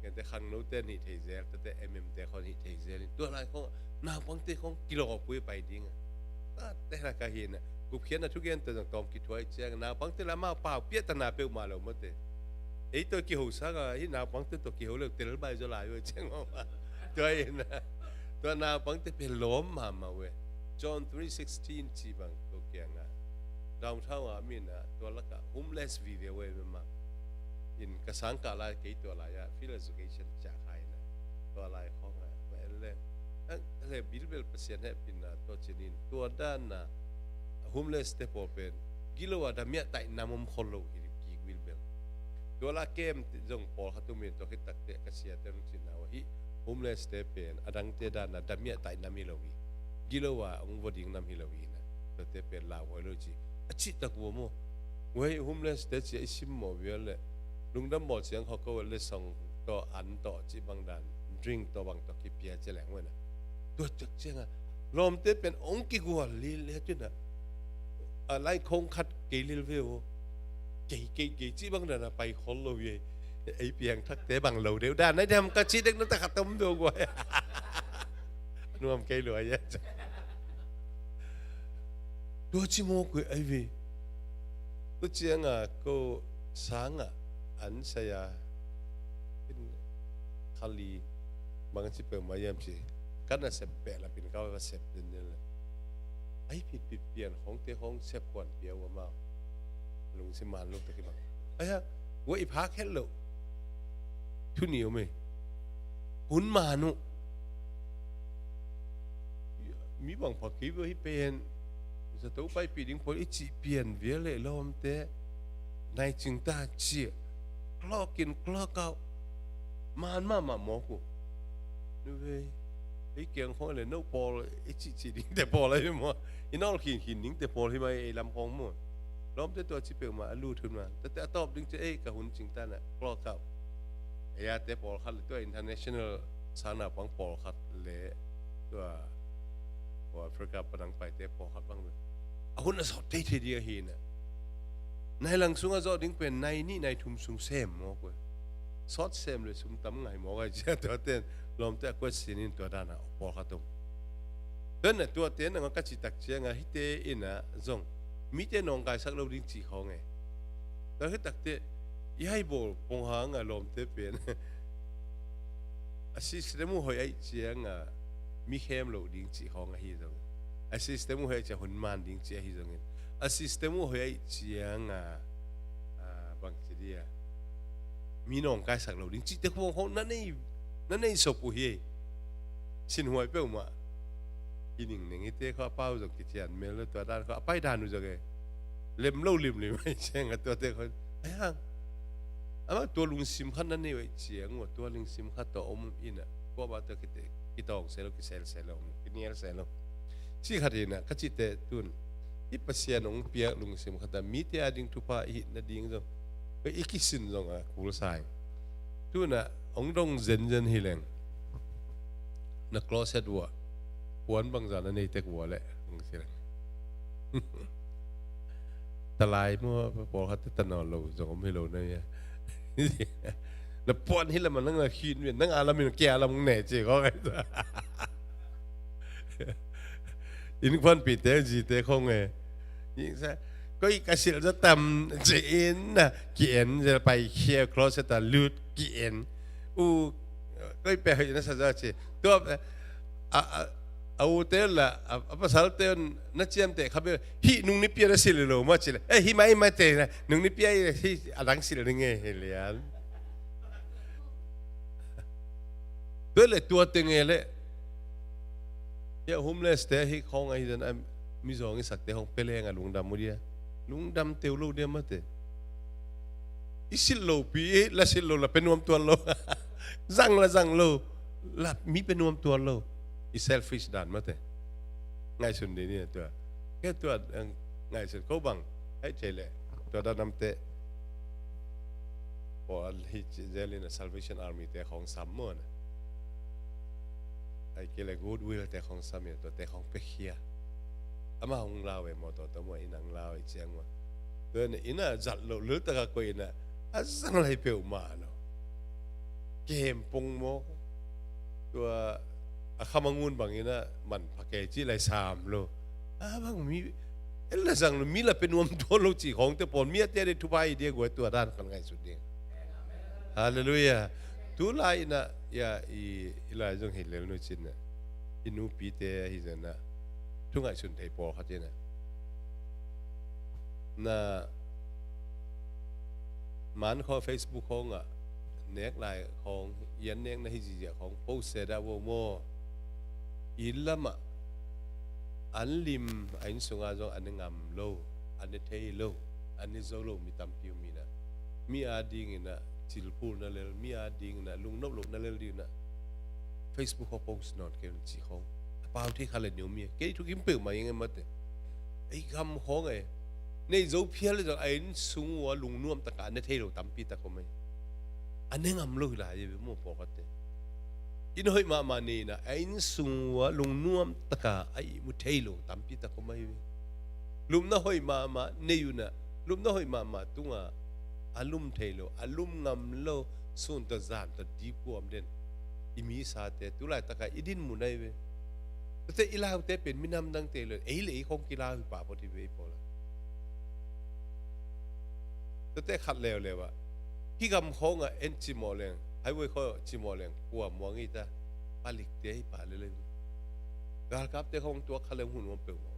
Ngente khangnote nih thei zel, tete M M te khon hih thei zel in. Tua lai khong naupangte khong kilawpui pai ding a. Ah, te na ka hi na. Gupkhiatna thugente zong tawm kithuai ciang naupangte la mau pau piahtana peuhmah lo mate. Ei tawh kiho sanga hih naupangte tawh kiho leu tel bai zaw lai uh ciang mah. Tua hi na. Tua naupangte pen lawm mahmah uh e. John three sixteen ci bang ko kiangah downtown ah a min ah tua lakah homeless vive uh e mah. In ka sangkah lai kei tua lai ah field education ciah khai na. Tua lai khawngah va en leng a le bilbel Pasian hehpihna tua cinin tua danna homeless te pawl pen gilo a damiah taih nam om khol lo hi kik bilbel. Tua la kem zong pawlkhat um in tua khit takte ka siate hong cinna uh ahi. Homeless te pen a dangte danna damiah taih nam hi lo hi. Gilo a hong vua ding nam hi lo hi na. Tuate pen lauhuai lo ci a cihtak vua maw. Huai homeless te ci a i sim mawh vial le lungdam bawl ciang khaw ko le song tawh an tawh cih bang dan drink tawh bang tawh kipia ci leng huai na. Tua ciak cianga lawmte pen hong kigual lil le tuina a lai khong khat kei lil ve uh. Kei kei kei cih bang dana pai khol lo hi. Ei piang thakte bang lo deuh dan ai dem ka cih dek na ta khat om deuh guai. Nuam kei lo ai. Tua ci maw kuih ai ve. Tua cianga ko sanga an saya in khali bang ci peuhmah hiam ci. Kan a sep behlapin ka va sep den den le. Ai pitpit pian khongte khong sep kuan pia uh amau. Lungsim man luk ta kibang. Aia, ua i phak het loh. Thu ni om ei. Hun man uh. Mi bang pha kei uh hi pen. Zato paipih ding pawl i cih pian vial leh lawmte. Nai cing ta cih. Clock in clock out. Man mahmah mawk uh. Nu vei. Ei kiang khong le no pawl i cih cih ding te pawl ahi maw. I nawl khin khin ding te pawl hi mai ei lam khong maw. Lawmte tua ci peuhmah a lut hun mah. Tate a tawp ding ci ei ka hun cing ta na clock out. Ei a te pawlkhat le tua international sang naupang pawlkhat le tua, tua Africa panang paite pawlkhat bang le a hun a sawt thei thei ding ahi na. Nai lang sungah zawh ding pen nai nih nai thum sung sem mawk uh. Sawt sem le sum tam ngai mawk ai cia tua ten lawmte a kuat sin in tua dana pawlkhat om. Tua na tua ten nang a ka citak cianga hite ina zong mite nawngkaisak lo ding cih khawng e. Tua hi takte i hai bawl pong hanga lawmte pen a system uh hoih aih cianga mi khem loh ding cih khawng ahi zongin a system uh hoih aih cia hun man ding cih ahi zongin a system uh hoih aih cianga bang ci dia mi nawngkaisak lo ding cihte khawng khawng na nei na nei sop uh hi. Sinhuai peuhmah. I ningneng hite khawng a pau zong kician mel lo, tua dan khawng a pai dan uh zong e. Lem lo limlim ai ciang a tuate khawng ai hang. Amah tua lungsim khat na nei uh ai ciang uh, tua lungsim khat tawh om in a, kuamah tawh kite kitawng se lo, kisel se lo, kinial se lo. Ci khat in a, ka cihte tun i Pasian hong piak lungsim khat a mite a ding thupha i hih nading zong i kisin zong a kul sa ing. Tun a hong dong zenzen hi leng, na closet uh ah puan bangzah na nei tek uh ah leh hong ci leng. Talai maw, pawlkhat te tanaw lo zong om hi lo na hia. Na puan hi lam a nang na khin ve, nang a lam in kia lam ne ci khawng ai. Innkuanpihte, zite khawng e. Koi ka silh zaw tam ci in a, ki-en zel, paikhia closet ah lut, ki-en. U, koi pia hoih na sa zaw ci. Tua a, a, a ute la, a, a pasalte na ciamteh kha beh, hih nung nipi a na silh lo maw ci leh, eh, hih mai, hih mai te na, nung nipi a hih a dang silh ding e, hi lian. Tua leh tua teng e leh. Hia homeless te hih khawng ahi dan a, mizawng i sakte khawng pia leng a lungdam uh dia. Lungdam teu lo dia mate. I silh lopi, i la silh lo la pia nuam tuan lo. Zang la zang lo, la mi pia nuam tuan lo. I selfish dan mate. Ngaihsun dih ni tua. Kei tua, eh, ngaihsun ko bang. Hai thei leh. Tua dan namte. Pawl a hi ci zel in a Salvation Army te khawng sam maw na. Ai kei leh Goodwill te khawng sam in a, tua te khawng pia khia. Amah hong lau e maw, tua tua maw, in hong lau e ciang maw. Tua in a, in a zat lo, lul taka koih in a, a zang lai peuhmah lo. Kempong maw. Tua a khamangun bang in a, man pha kei ci lai sam lo. A bang mi, en la zang lo, mi la pia nuam tuan lo ci khawng te pawl, mi a te a de thupha i dia guai tua dan kan ngaihsut ding. Halleluiah. Tu lai in a, ya, i, i lai zong hi lel nu cin a. I nupite hi zan a. Thu ngaihsun thei pawlkhat in a. Na man khawng Facebook khawng ah, nek lai khawng, i an nek na hi zizia khawng, post se dah vo maw. I lam ah, an lim, a inn sung ah zong an ne ngam lo, an ne thei lo, an ne zo lo, mi tampi um in a. Mi a ding in a, cilphul na lel, mi a ding in a, lungnop lo na lel ding in a. Facebook khawng post nawn kei un ci khawng. A pau thei kha le neu mi. Kei thu kim peuhmah ing e mate. Ei gam khawng e. Nei zo phial le zong a inn sung ua lungnuam taka a ne thei lo tampi tak om ei. A ne ngam lo hi lai e ve maw pawlkhat te. Inn hoih mahmah nei in a, a inn sung ua lungnuam taka a ihmu thei lo tampi tak om ei ve. Lupna hoih mahmah nei un a, lupna hoih mahmah tunga a lum thei lo, a lum ngam lo, sun tawh zan tawh dip huam den. I misate, tu laitaka i din mun ahi ve. Tate i laute pen minam dangte lo, ei le ei khong kilau hi pah phot hi ve i pawl a. Tate khat leuleu ah, hih gam khawngah en cimawh leng, highway khawngah cimawh leng, kua muang hi ta, palikte hi pah lel hi. Galkapte khawng tuak kha leng hun om peuhmah.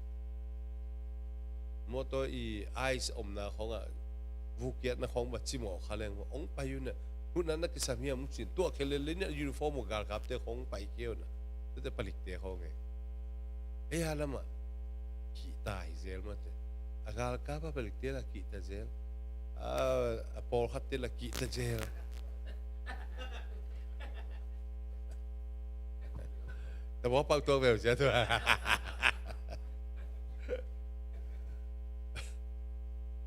Mawtaw i ice omna khawngah, vukkiatna khawng bang cimawh kha leng, hong pai un ah, hun ah na kisam hiam uh cin, tuak khe lel lei ni a uniform uh galkapte khawng pai kei un ah, tate palikte khawng e. Ei a lamah, kihta hi zel mate. A galkap a palikte la kihta zel. A, a pawlkhatte la kihta zel. Tabawk pau tuak veu sia tu.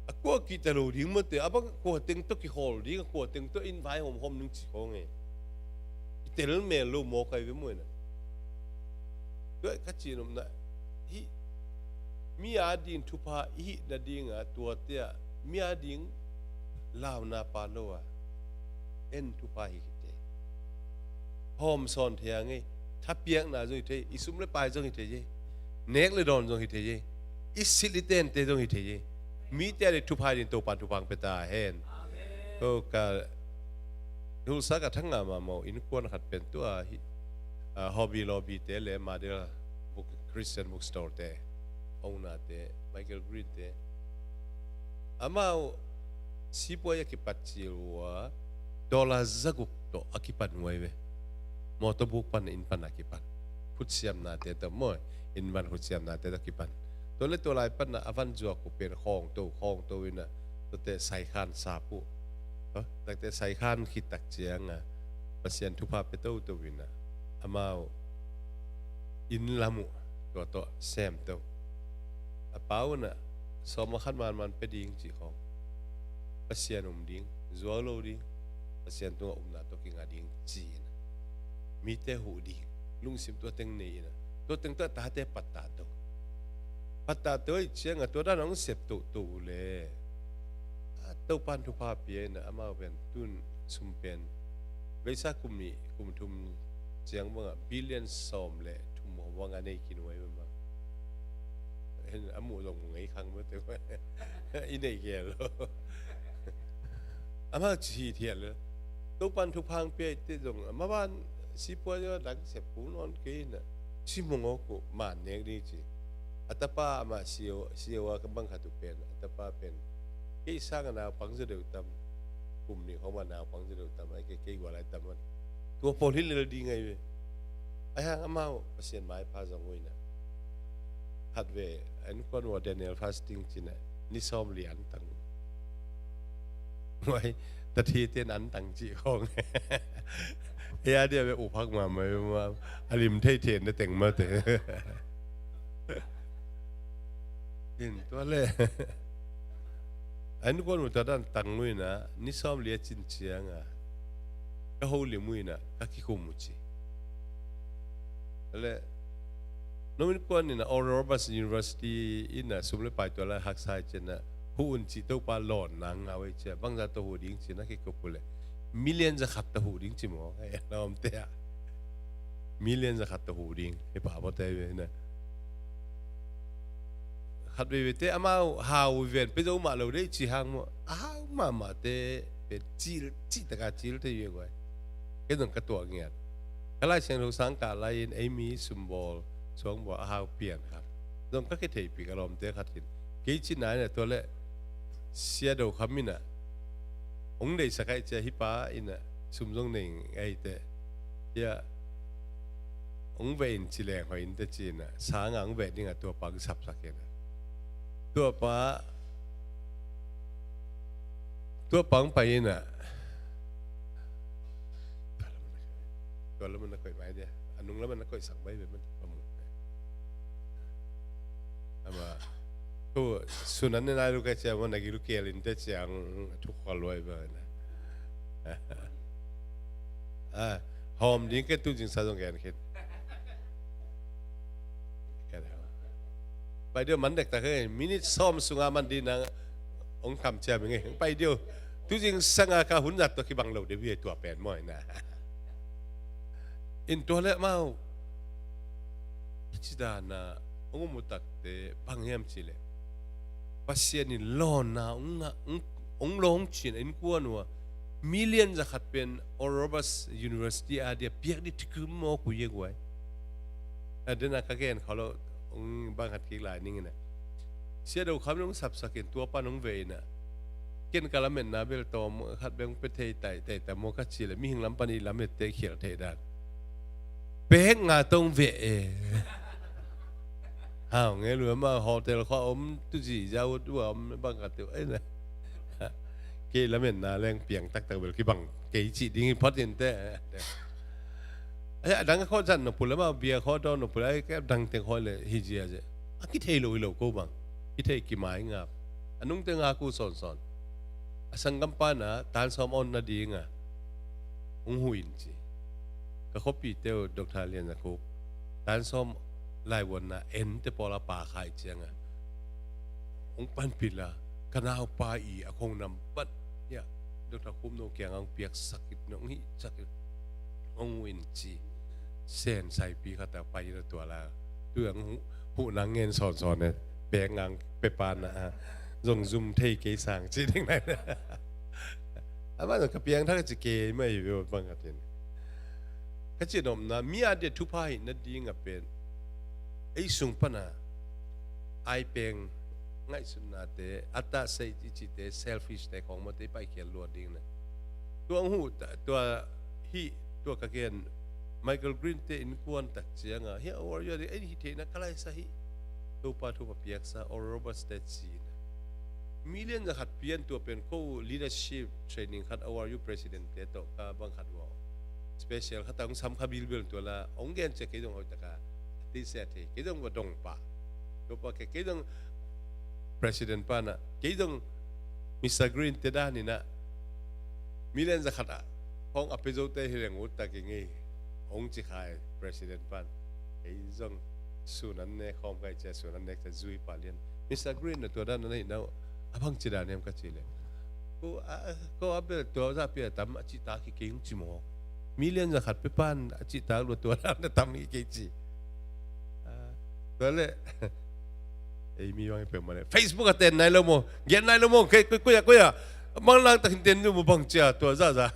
A kua kihta lo ding mate, a bang kua teng tawh kihawl ding, a kua teng tawh in vai hawmhawm ding ci khawng e. I tel mel lo mawk ahi ve muaina. Tua ka ci nopna, hih mi a ding thupha i hih nadinga tuate ah, mi a ding launa pa lo a, en thupha hi kite. Hawm sawn thei a ngei, thapiakna zong hi thei, i sum le pai zong hi thei e, nek le dawn zong hi thei e, i silh i tente zong hi thei e. Mite a ding thupha ding Topan thupha pia ta hen. Ko ka Tulsa ka thang ngah mahmah uh innkuan khat pen tua hi, ah, Hobby Lobby te le Madel book, Christian bookstore te, owner te, Michael Green te. Amau sipuai a kipat cil uh a dollar zaguk tawh a kipan uh ahi ve. Mawtaw buk pan inn pan a kipan. khutsiamnate tawh maw, inn van khutsiamnate tawh kipan. Tua le tua lai pan ah a van zuak uh pen khawngto khawngto in ah, tuate saikhan sap uh. Takte saikhan khit tak ciang ah Pasian thupha pia toto in ah, amau inn lam uh tua tawh semto. A pa un ah sawm a khat manman pia ding cih khawng, Pasian um ding, zuau lo ding, Pasian tungah upna tawh kinga ding ci-in ah, mite huh ding, lungsim tua teng nei in ah, tua teng tawh tate pattah to. Pattah to ih ciang ah tua dan hong sep toto uh le, a, Topan thupha pia in ah amau pen tun sum pen veisa kum nih kum thum ciang bangah billion sawm le thum hong bangah nei kinuai bangah. Hen a muh zong mu ngei khang mah te. I neih gel lo. Amah ci thiat lo. Topan thupha pia ih te zong amah ban sipua zong a dang sep kung nawn kei in ah, ci mong awk uh man nek ding ci. A tapa amah sio sio a ka bang khat uh pen, a tapa pen kei sang a naupang zaw deuh tam. Kum nih khawng mah naupang zaw deuh tam, ai kei kei gual ai tam. Tua pawl hi lel ding ai ve. Ai hang amau Pasian maipha zong uh in ah, khat ve, an kuan ua Daniel fasting ci in ah ni sawm li an tang. Wai, tathi ten an tang cih khawng. Ei a dia ve uphak mahmah ve ma, a lim thei thei na teng mah te. In tua le. An kuan uh tua dan tang uh in ah ni sawm li a cin ciang ah ka holim uh in ah ka kikum uh ci. Le, no in kuan in ah Oral Roberts University in ah sum le pai tua la haksa ih cian ah huh un cih Topa lawnna ngah uh ih cian, bangza tawh huh ding ci na kikup uh le, million za khat tawh huh ding ci maw, a lawmte ah. Million za khat tawh huh ding hi pah pawte ve na. Khat veivei te amau hau ven pe zo mah lo dei ci hang maw, a hau mahmah te pe cil cih taka cil te ve guai. Kei zong ka tuah ngiat. Ka Lai Siangtho sang kah lai in ei mi sumbawl suangbawl a hau pian khat zong ka kitheihpih ka lawmte khat in. Kei ci nai na tua le Sia Do Kham in ah hong deihsak ai cia hi pa in ah sum zong nei ngai te. Cia hong veh in ci leng hoih in te ci in ah sang a hong veh ding ah tua pa hong sapsak in ah. Tua pa Tua pang pai in ah, tua lam na koih mai dia, a nung lam na koih sak mai ve man pa mu. Ama tu sunan ne nai lu ka cia man na gilu kial in te ciang thuk khual luai ba na. Ah, hawm ding ke tu jing sa zong gen khit. Pai deuh man dektak e, minit sawm sunga man ding nang hong kam ciam ing e. Pai deuh. Tu jing sanga ka hun zat tawh kibang lo deuh hi tua pen maw ina. In tua le amau i ci dan a hong um uh takte bang hiam cih leh Pasian in lawnna hong ngah, hong, hong lawng cin a innkuan uh a million za khat pen Oral Roberts University a dia piak ding thikul mawk uh hi a guai. A dena ka gen kha lo, hong bang khat kik lai ning ina. Sia Do Kham in hong sapsak in tua pan hong veh ina. Ken ka lametna bel tawm khat beng pe thei tai tai ta maw ka ci le mihing lam pan i lamette khial thei dan. Pek nga tong veh e. Hau nge lu ma hotel kho om tu ji ja ut u om bang ka tu ai na. Kei lametna leng piang taktak bel kibang kei ci ding i phot in te. Ai a dang kho zan no pul ma bia kho do no pul ai ke dang te kho le hi ji a je. A kithei lo hi lo ko bang. Kithei kimai nga. A nung te nga ku son son. A sanggam pa na tan sawm on na ding a. Hong hu in ci. Ka khuapite uh Doctor Lian Za Khup tan sawm laivuanna en te pawl a pa khai cianga hong panpih la ka naupa i a khong nam pat ia Doctor Khup no kiang hong piak sakit nong hi sakit hong hu in ci. Sen saipi khat a pai na tua la tu ang hu nang ngen sawn sawn ne pek ngang pepa na a zong zum thei kei sang ci ding nai. Amah zong ka piangthak a ci kei mah hi ve bang a tin. Ka ci nopna mi a dia thupha hi nading a pen ei sung pana ai peng ngaihsutnate a ta sei i cite selfish te khong mawte i paikhial luat ding na. Tua ang hu tua hi tua ka gen Michael Green te innkuan tak cianga, "Hia, O R U a ding, ei, hih theihna ka laisa hi. Topa thupha piaksa, Oral Roberts te," ci-in. Million zakhat pian tua pen ko leadership training khat O R U president te tawh ka bang khat uh a, special khat a hong sam kha bilbel tua la, hong gen ciang kei zong hoih taka a tisa thei, kei zong va dong pah. Tua pa kei, kei zong president pa na, kei zong Mister Green te dan ina, million zakhat a hong a pe zo te hi leng ut tak i ngei, hong ci khai president pan. Kei zong sun an nek khawm kai cia, sun an nek cia zui pah lian. Mister Green na tua dan na hi na uh, a bang ci dan hiam ka ci le, ko a, ko a bel tua za pia tam a ci tak hi kei hong ci maw. Million zakhat pe pan a ci tak lua tua dan na tam hi kei ci. Ah, tua le, ei mi bang i pe ma le, Facebook a ten nai lo maw, gen nai lo maw, kei, koi, koi a, koi a, mang lang takin ten nu maw bang cia, tua za, za,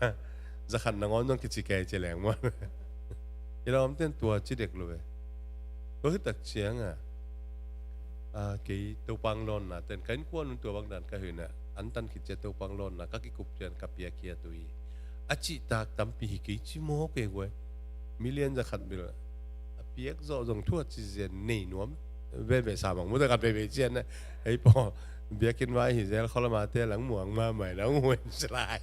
zakhat nangawn zong kici kei ci leng maw. I lawm ten tua ci dek lo ve. Tua hi tak cianga, a, kei Topa hong lawnna ten, ka innkuan un tua bang dan ka hi na, an tan khit cia Topa hong lawnna, ka kikup cian ka piakhia tu hi. A cihtak tampi hi kei ci maw kei guai. Million zakhat bil a piak zawh zong thu a ci zen nei nuam. Veve sa mang mu zakhat veve cian na. Ei paw, biakinn vai hi zel kholama te lang muang ma mai na hong huen si lai.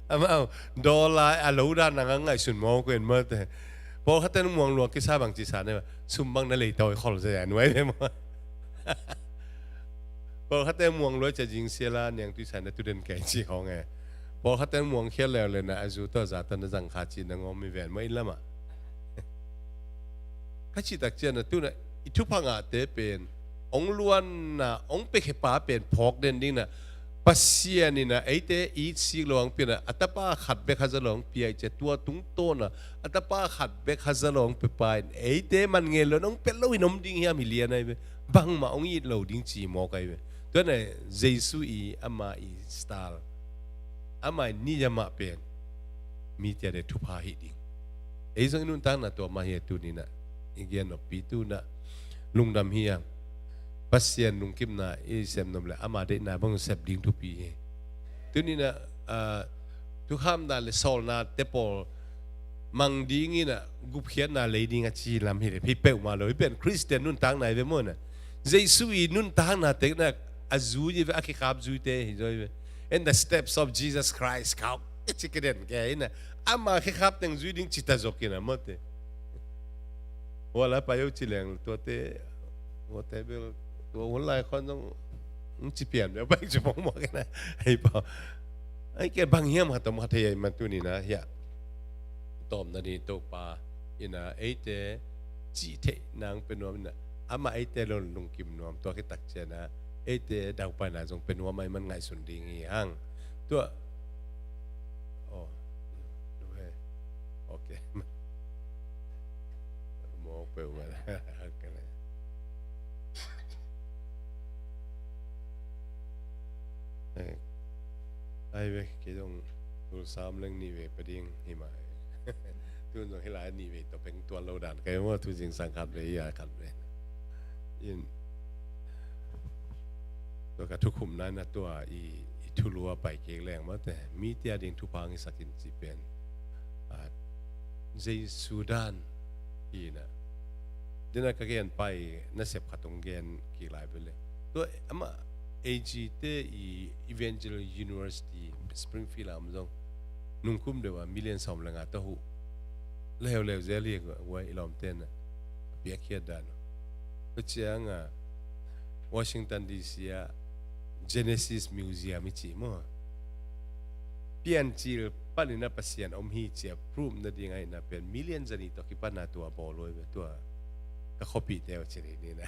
Amau, dollar a lo dan na ngang ngaihsun maw kuen maw te. Pawlkhatte nung muang luak kisa bang ci sa ne, sum bang na lei tawi khol sia nuai ve maw. Pawlkhatte muang luai cia jing sia la niang tui sa na tu den kei ci khong e. Pawlkhatte muang khia leu le na a zu tawh za tawh na zang kha ci na ngawm mi ven maw inn lamah. Ka cih tak cian na tu na i thupha ngahte pen hong luanna, hong piakhia pa pen phawk den ding na, Pasian in a eite it sik lo hong pia na, a tapa khat bek haza lo hong pia i cia tua tungtawn a, a tapa khat bek haza lo hong pia pa in eite man ngei lo in hong pia lo in om ding hiam hi lian ai ve. Bangmah hong it lo ding ci mawk ai ve. Tua na Jesu i ama i style, ama i niyamah pen mite a de thupha hi ding. Ei zong i nuntakna tua mah hi a tuni na, i gen noppi tu na, lungdam hi a. Pasian lungkimna i sem nop le ama deihna bang sep ding thupi hi. Tuni na, ah, thukham dan le sawlna te pawl mang ding in a gupkhiatna lei ding a ci lam hi le, hi peuhmah lo, hi pen Khristian nuntakna hi ve maw na. Jesu i nuntakna te na a zui hi ve, a kikhap zuite hi zaw hi ve. In the steps of Jesus Christ, khau, i ci kiden ke in a, ama kikhap teng zui ding ci ta zok in a maw te. Wala pa yo ci leng tua te, tua te bel, tua hun lai khon zong, ng ci pian bel, bang ci pong mawk in a, hei pa. Ai ke bang hiam ha tom ha thei ai man tuni na, hia. Tawmna ni Topa in a, eite cih theih nang pe nuam in a, ama eite lo lungkim nuam, tua khit tak cian a, eite daupaina zong pe nuam ai man ngaihsun ding hi hang. Tua, oh, lu he. Ok. Mawk peuh mah. Ok le. Eh, ai ve, kei zong tul sam leng nih ve pa ding hi mah. Tun zong hi lai nih ve tawh peng tuan lo dan kei maw, tu zingsang khat ve, i a khat ve. In, tua ka thukhupna na tua i, i thulu a pai kik leng maw te, mite a ding thupha hong hisak in ci pen. Ah, Jesu dan hi na. Dena ka gen pai nasep khat hong gen kik lai bel le. Tua ama A G te i Evangel University Springfield a om zong nungkum deuh a million sawm le nga tawh huh. Leuleu zel hi guai i lawmte na. Piakkhiat dan uh. Tua ciang a Washington D C a Genesis Museum i cih maw. Piancil panin a Pasian om hi cia proof nading ahihna pen million zanih tawh kipan a tua bawl uh hi ve tua. Ka khuapihte uh ci ni na.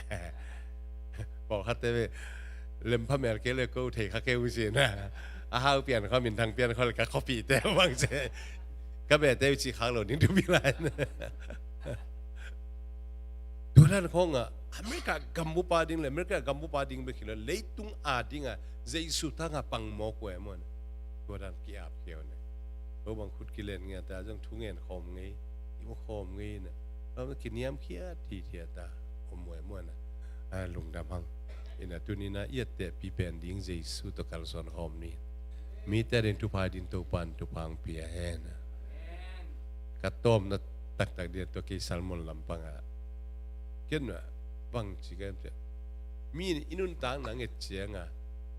Pawlkhatte ve lempha mel kei le ko thei kha kei uh ci na. A hau pian kha minthang pian kha le ka khuapihte uh bang ci. Ka bete uh cih khak lo ding thupi lai na. Tua dan khawng a America gambupa ding le America gambupa ding bek hi lo, leitung a ding a Jesu tang a pang mawk uh e maw na. Tua dan ki-ap khia uh ne. Ko bang khut kilen ngei a ta zong thu ngen khawm ngei, i mu khawm ngei na. Bang kiniamkhiat hithiat a om uh e maw na. A lungdam hang. Ina tuni na i ettehpi pen ding Jesu tawh kalsuan khawm ni. Mite a ding thupha ding Topan thupha hong pia hen. ka tawpna taktak dia tua kei sermon lampang ah, ken na bang ci ka em cia, mi in i nuntakna nget cianga,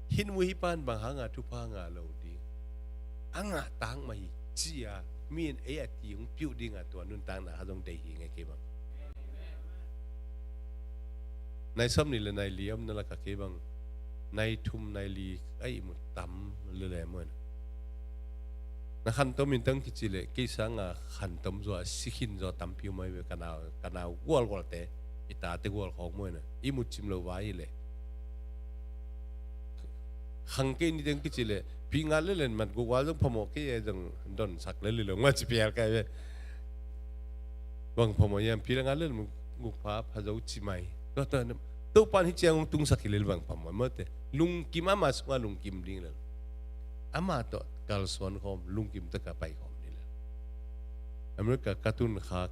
hih nu hih pan bang hanga thupha ngah lo ding, a ngah tak mah hi, cia mi in ei a ti hong piuh dinga tua nuntakna kha zong deih hi nge kei bang. Nai sawm nih le nai li omna laka kei bang nai thum nai li a ihmu tam lele maw. Na khantom in tang kici leh kei sanga khantom zaw a si khin zaw tampi om ahi ve. Ka nau, ka nau gualgualte, i tate gual khawng maw, ihmu cim lo vai hi leh. Khang kei ni teng kici leh phi nga lelen mat guk val zong phamawh kei e, zong donsak lele lo ma ci pial kai ve. Bang phamawh hiam, phi le nga lelen guk pha pha zo ci mai. Tua, tua, Topan hih ciang hong tungsak hi lel bang phamawh mawte. Lungkim ama sunga lungkim ding lel. Ama tawh kalsuan khawm, lungkim taka pai khawm ding lel. America ka tun khak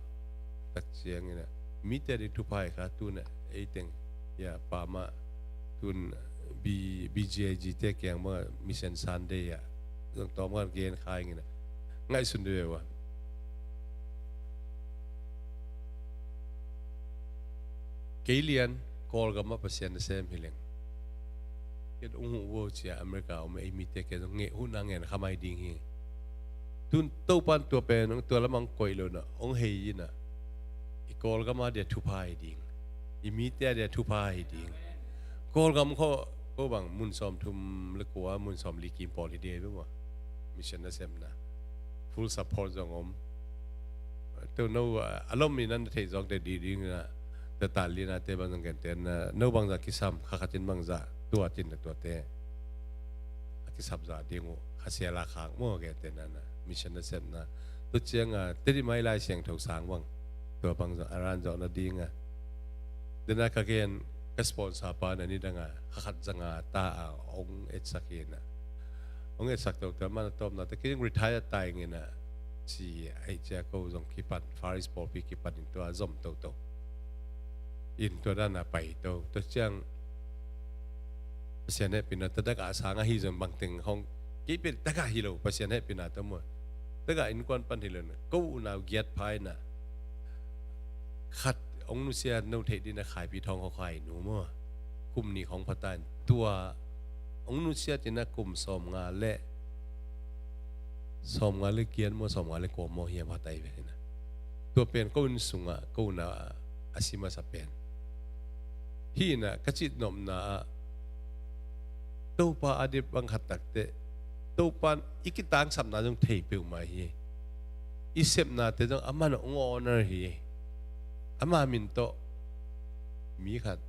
tak ciangin ah, mite a ding thupha hi kha tun ah, ei teng, ya, pamah tun B, B G I G te kiang bang Mission Sunday ah, zong tawm kan gen kha ingin ah, ngaihsun deuh ua. Kei lian, Kawlgam ah Pasian nasem hi leng, ken ung huh vo cia America om ei mite ke zong ngeh huh na ngen kha mai ding hi. Tun Topan tua pen, tua lamang koih lo na, ong hei ina, i Kawlgam a dia thupha hi ding, i mite a dia thupha hi ding. Kawlgam kho, ko bang mun sawm thum le kua, mun sawm li kim pawl hi ding hi buma. Mission nasepna. Full support zong om. Teu no, a lom i nan thei zong te di ding na, te ta li na te bang zong gen te na, no bang za kisam, kha khatin bang za, tua tin na tua te. A kisap za ding uh, kha sia la khang mo gen te na na, mission nasepna. Tu ciang a, te di mai lai siang thau sang bang. Tua bang zong, a ran zong na ding a. Dena ka gen, ka sponsor pa na ni dang a, kha khat zang a, ta a, ong etsak hi na. Ong etsak to, tua man a tawm na, te kei retire tai ngi na. Ci, ai cia ko zong kipan, Far East pawlpi kipan in tua zom to to. In tua dan a pai to, tua ciang Pasian hehpihna, ta dak a sang ahi zong bang teng hong, kei pen ta dak a hi lo, Pasian hehpihna ta maw. Ta dak a innkuan pan hi lo na, ko unau giat phai na. Khat, ong nusia no theih dina khaipi thawng hong khai nu maw. Kum nih hong phatan, tua, ong nusia tina kum sawm nga le, sawm nga le giat maw, sawm nga le kua maw, hiam hatai ve na. Tua pen ko inn sunga, ko na a si masa pen. Hi na, ka cih nopna ah, Topa a dip bang khat takte, Topa i kitangsapna zong thei peuhmah hi. I sepnate zong a man ong honor hi. Ama min tawh mi khat,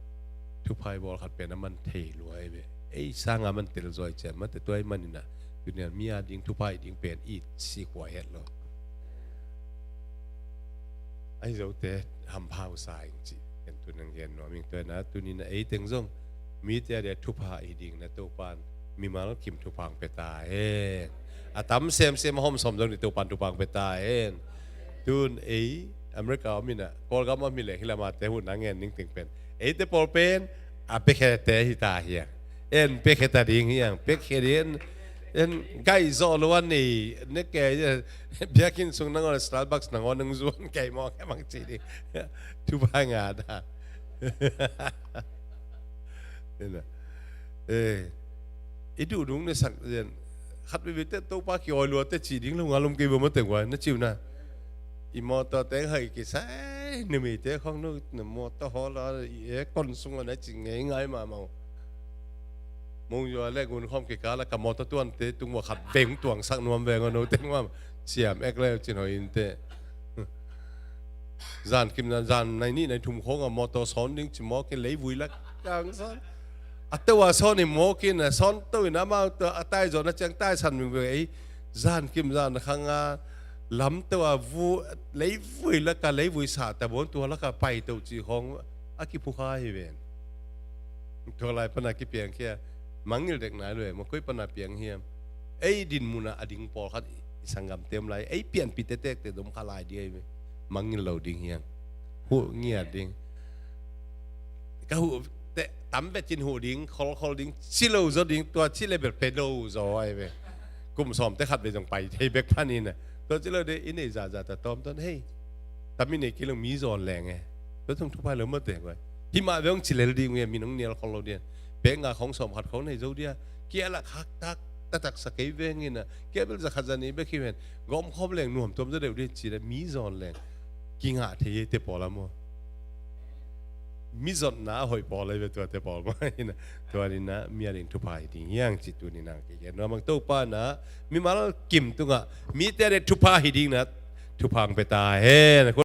thupha i bawl khat pen a man thei lua hi ve. Ei sanga man tel zuai cian, mate tua i man ina, tunia mi a ding thupha i ding pen i si kua het lo. Ahi zote hampha uh sa ing ci. Ken tu nang gen nuam ing tua na, tuni na ei teng zong mite a dia thupha hi ding na Topan mimal kim thupha ang peta hen. A tam semsem a hom som zong ni Topan thupha ang peta hen. Tun ei America om ina, Kawlgam om hi le, hi lama te hun a ngen ning teng pen, ei te pawl pen a pekhe te hi ta hiang. En pekhe ta ding hiang, pekhe ding. En gai zo lo an nei ne ke, biakin sung nangon, Starbucks nangon nang zuan kai mo ke mang ci ding. Thupha nga da. Ina. Eh, i duh dung ne sak zen. Khat veve te Topa ki oi lua te ci ding lo nga lom kei bo ma teng wa na ciu na. I motor teng hai ki sai, numi te khong nu, na motor ho la, i e kon sung na ci ngei ngai ma mau. Mong yua le gun khom kikala ka motor tuan te tung wa khat veng tuang sak nuam veng a no teng wa. Siam ek le cin hoi in te. Zan kim na, zan nai ni nai thum khong a motor son ding ci mo ke lei vui lak kang son. A teu a son i mo ke na son teu in a mau teu a tai zon a ciang tai san ming veng ei. Zan kim zan khang a lam teu a vu, lei vui lak a lei vui sa ta bon tua lak a pai teu ci khong a ki phu kha hi ven. Tua lai pana ki piang kia mangil dek nai lue, ma koi pana piang hiam. Ei din muna a ding pawl khat i sanggam tem lai, ei pianpi te tek te dom kha lai di ei ve. Mangil lo ding hiang. Huh ngiat ding. Ka huh te tam ve cin huh ding, khol khol ding, ci lo zo ding, tua ci le bel pe lo zo ai ve. Kum som te khat ve zong pai thei bek pan in a. Tua ci lo de, i neih zahzah ta tawm tawn, hei, tam i neih kei lo, mi zawn leng e. Tua tung thupha lo mawte guai. Himah ve hong ci lel ding uh e, mi nong nial khol lo dian. Pek nga khong sawm khat khong nei zo dia. Kia lak hak tak, ta taksa kei veng ina. Kia bel za khat za nei bek hi ven. Gawm khawm leng nuam tuam za deuh dia ci le, mi zawn leng. Kingah thei e te pawl a maw. Mi zotna a hoih pawl a hi ve tuate pawl mah ina. Tua ni na, mi a ding thupha hi ding hiang ci tuni nang kei gen nuam ang. Topa na, mimal kim tungah, mite a ding thupha hi ding na, thupha ang pe ta hen.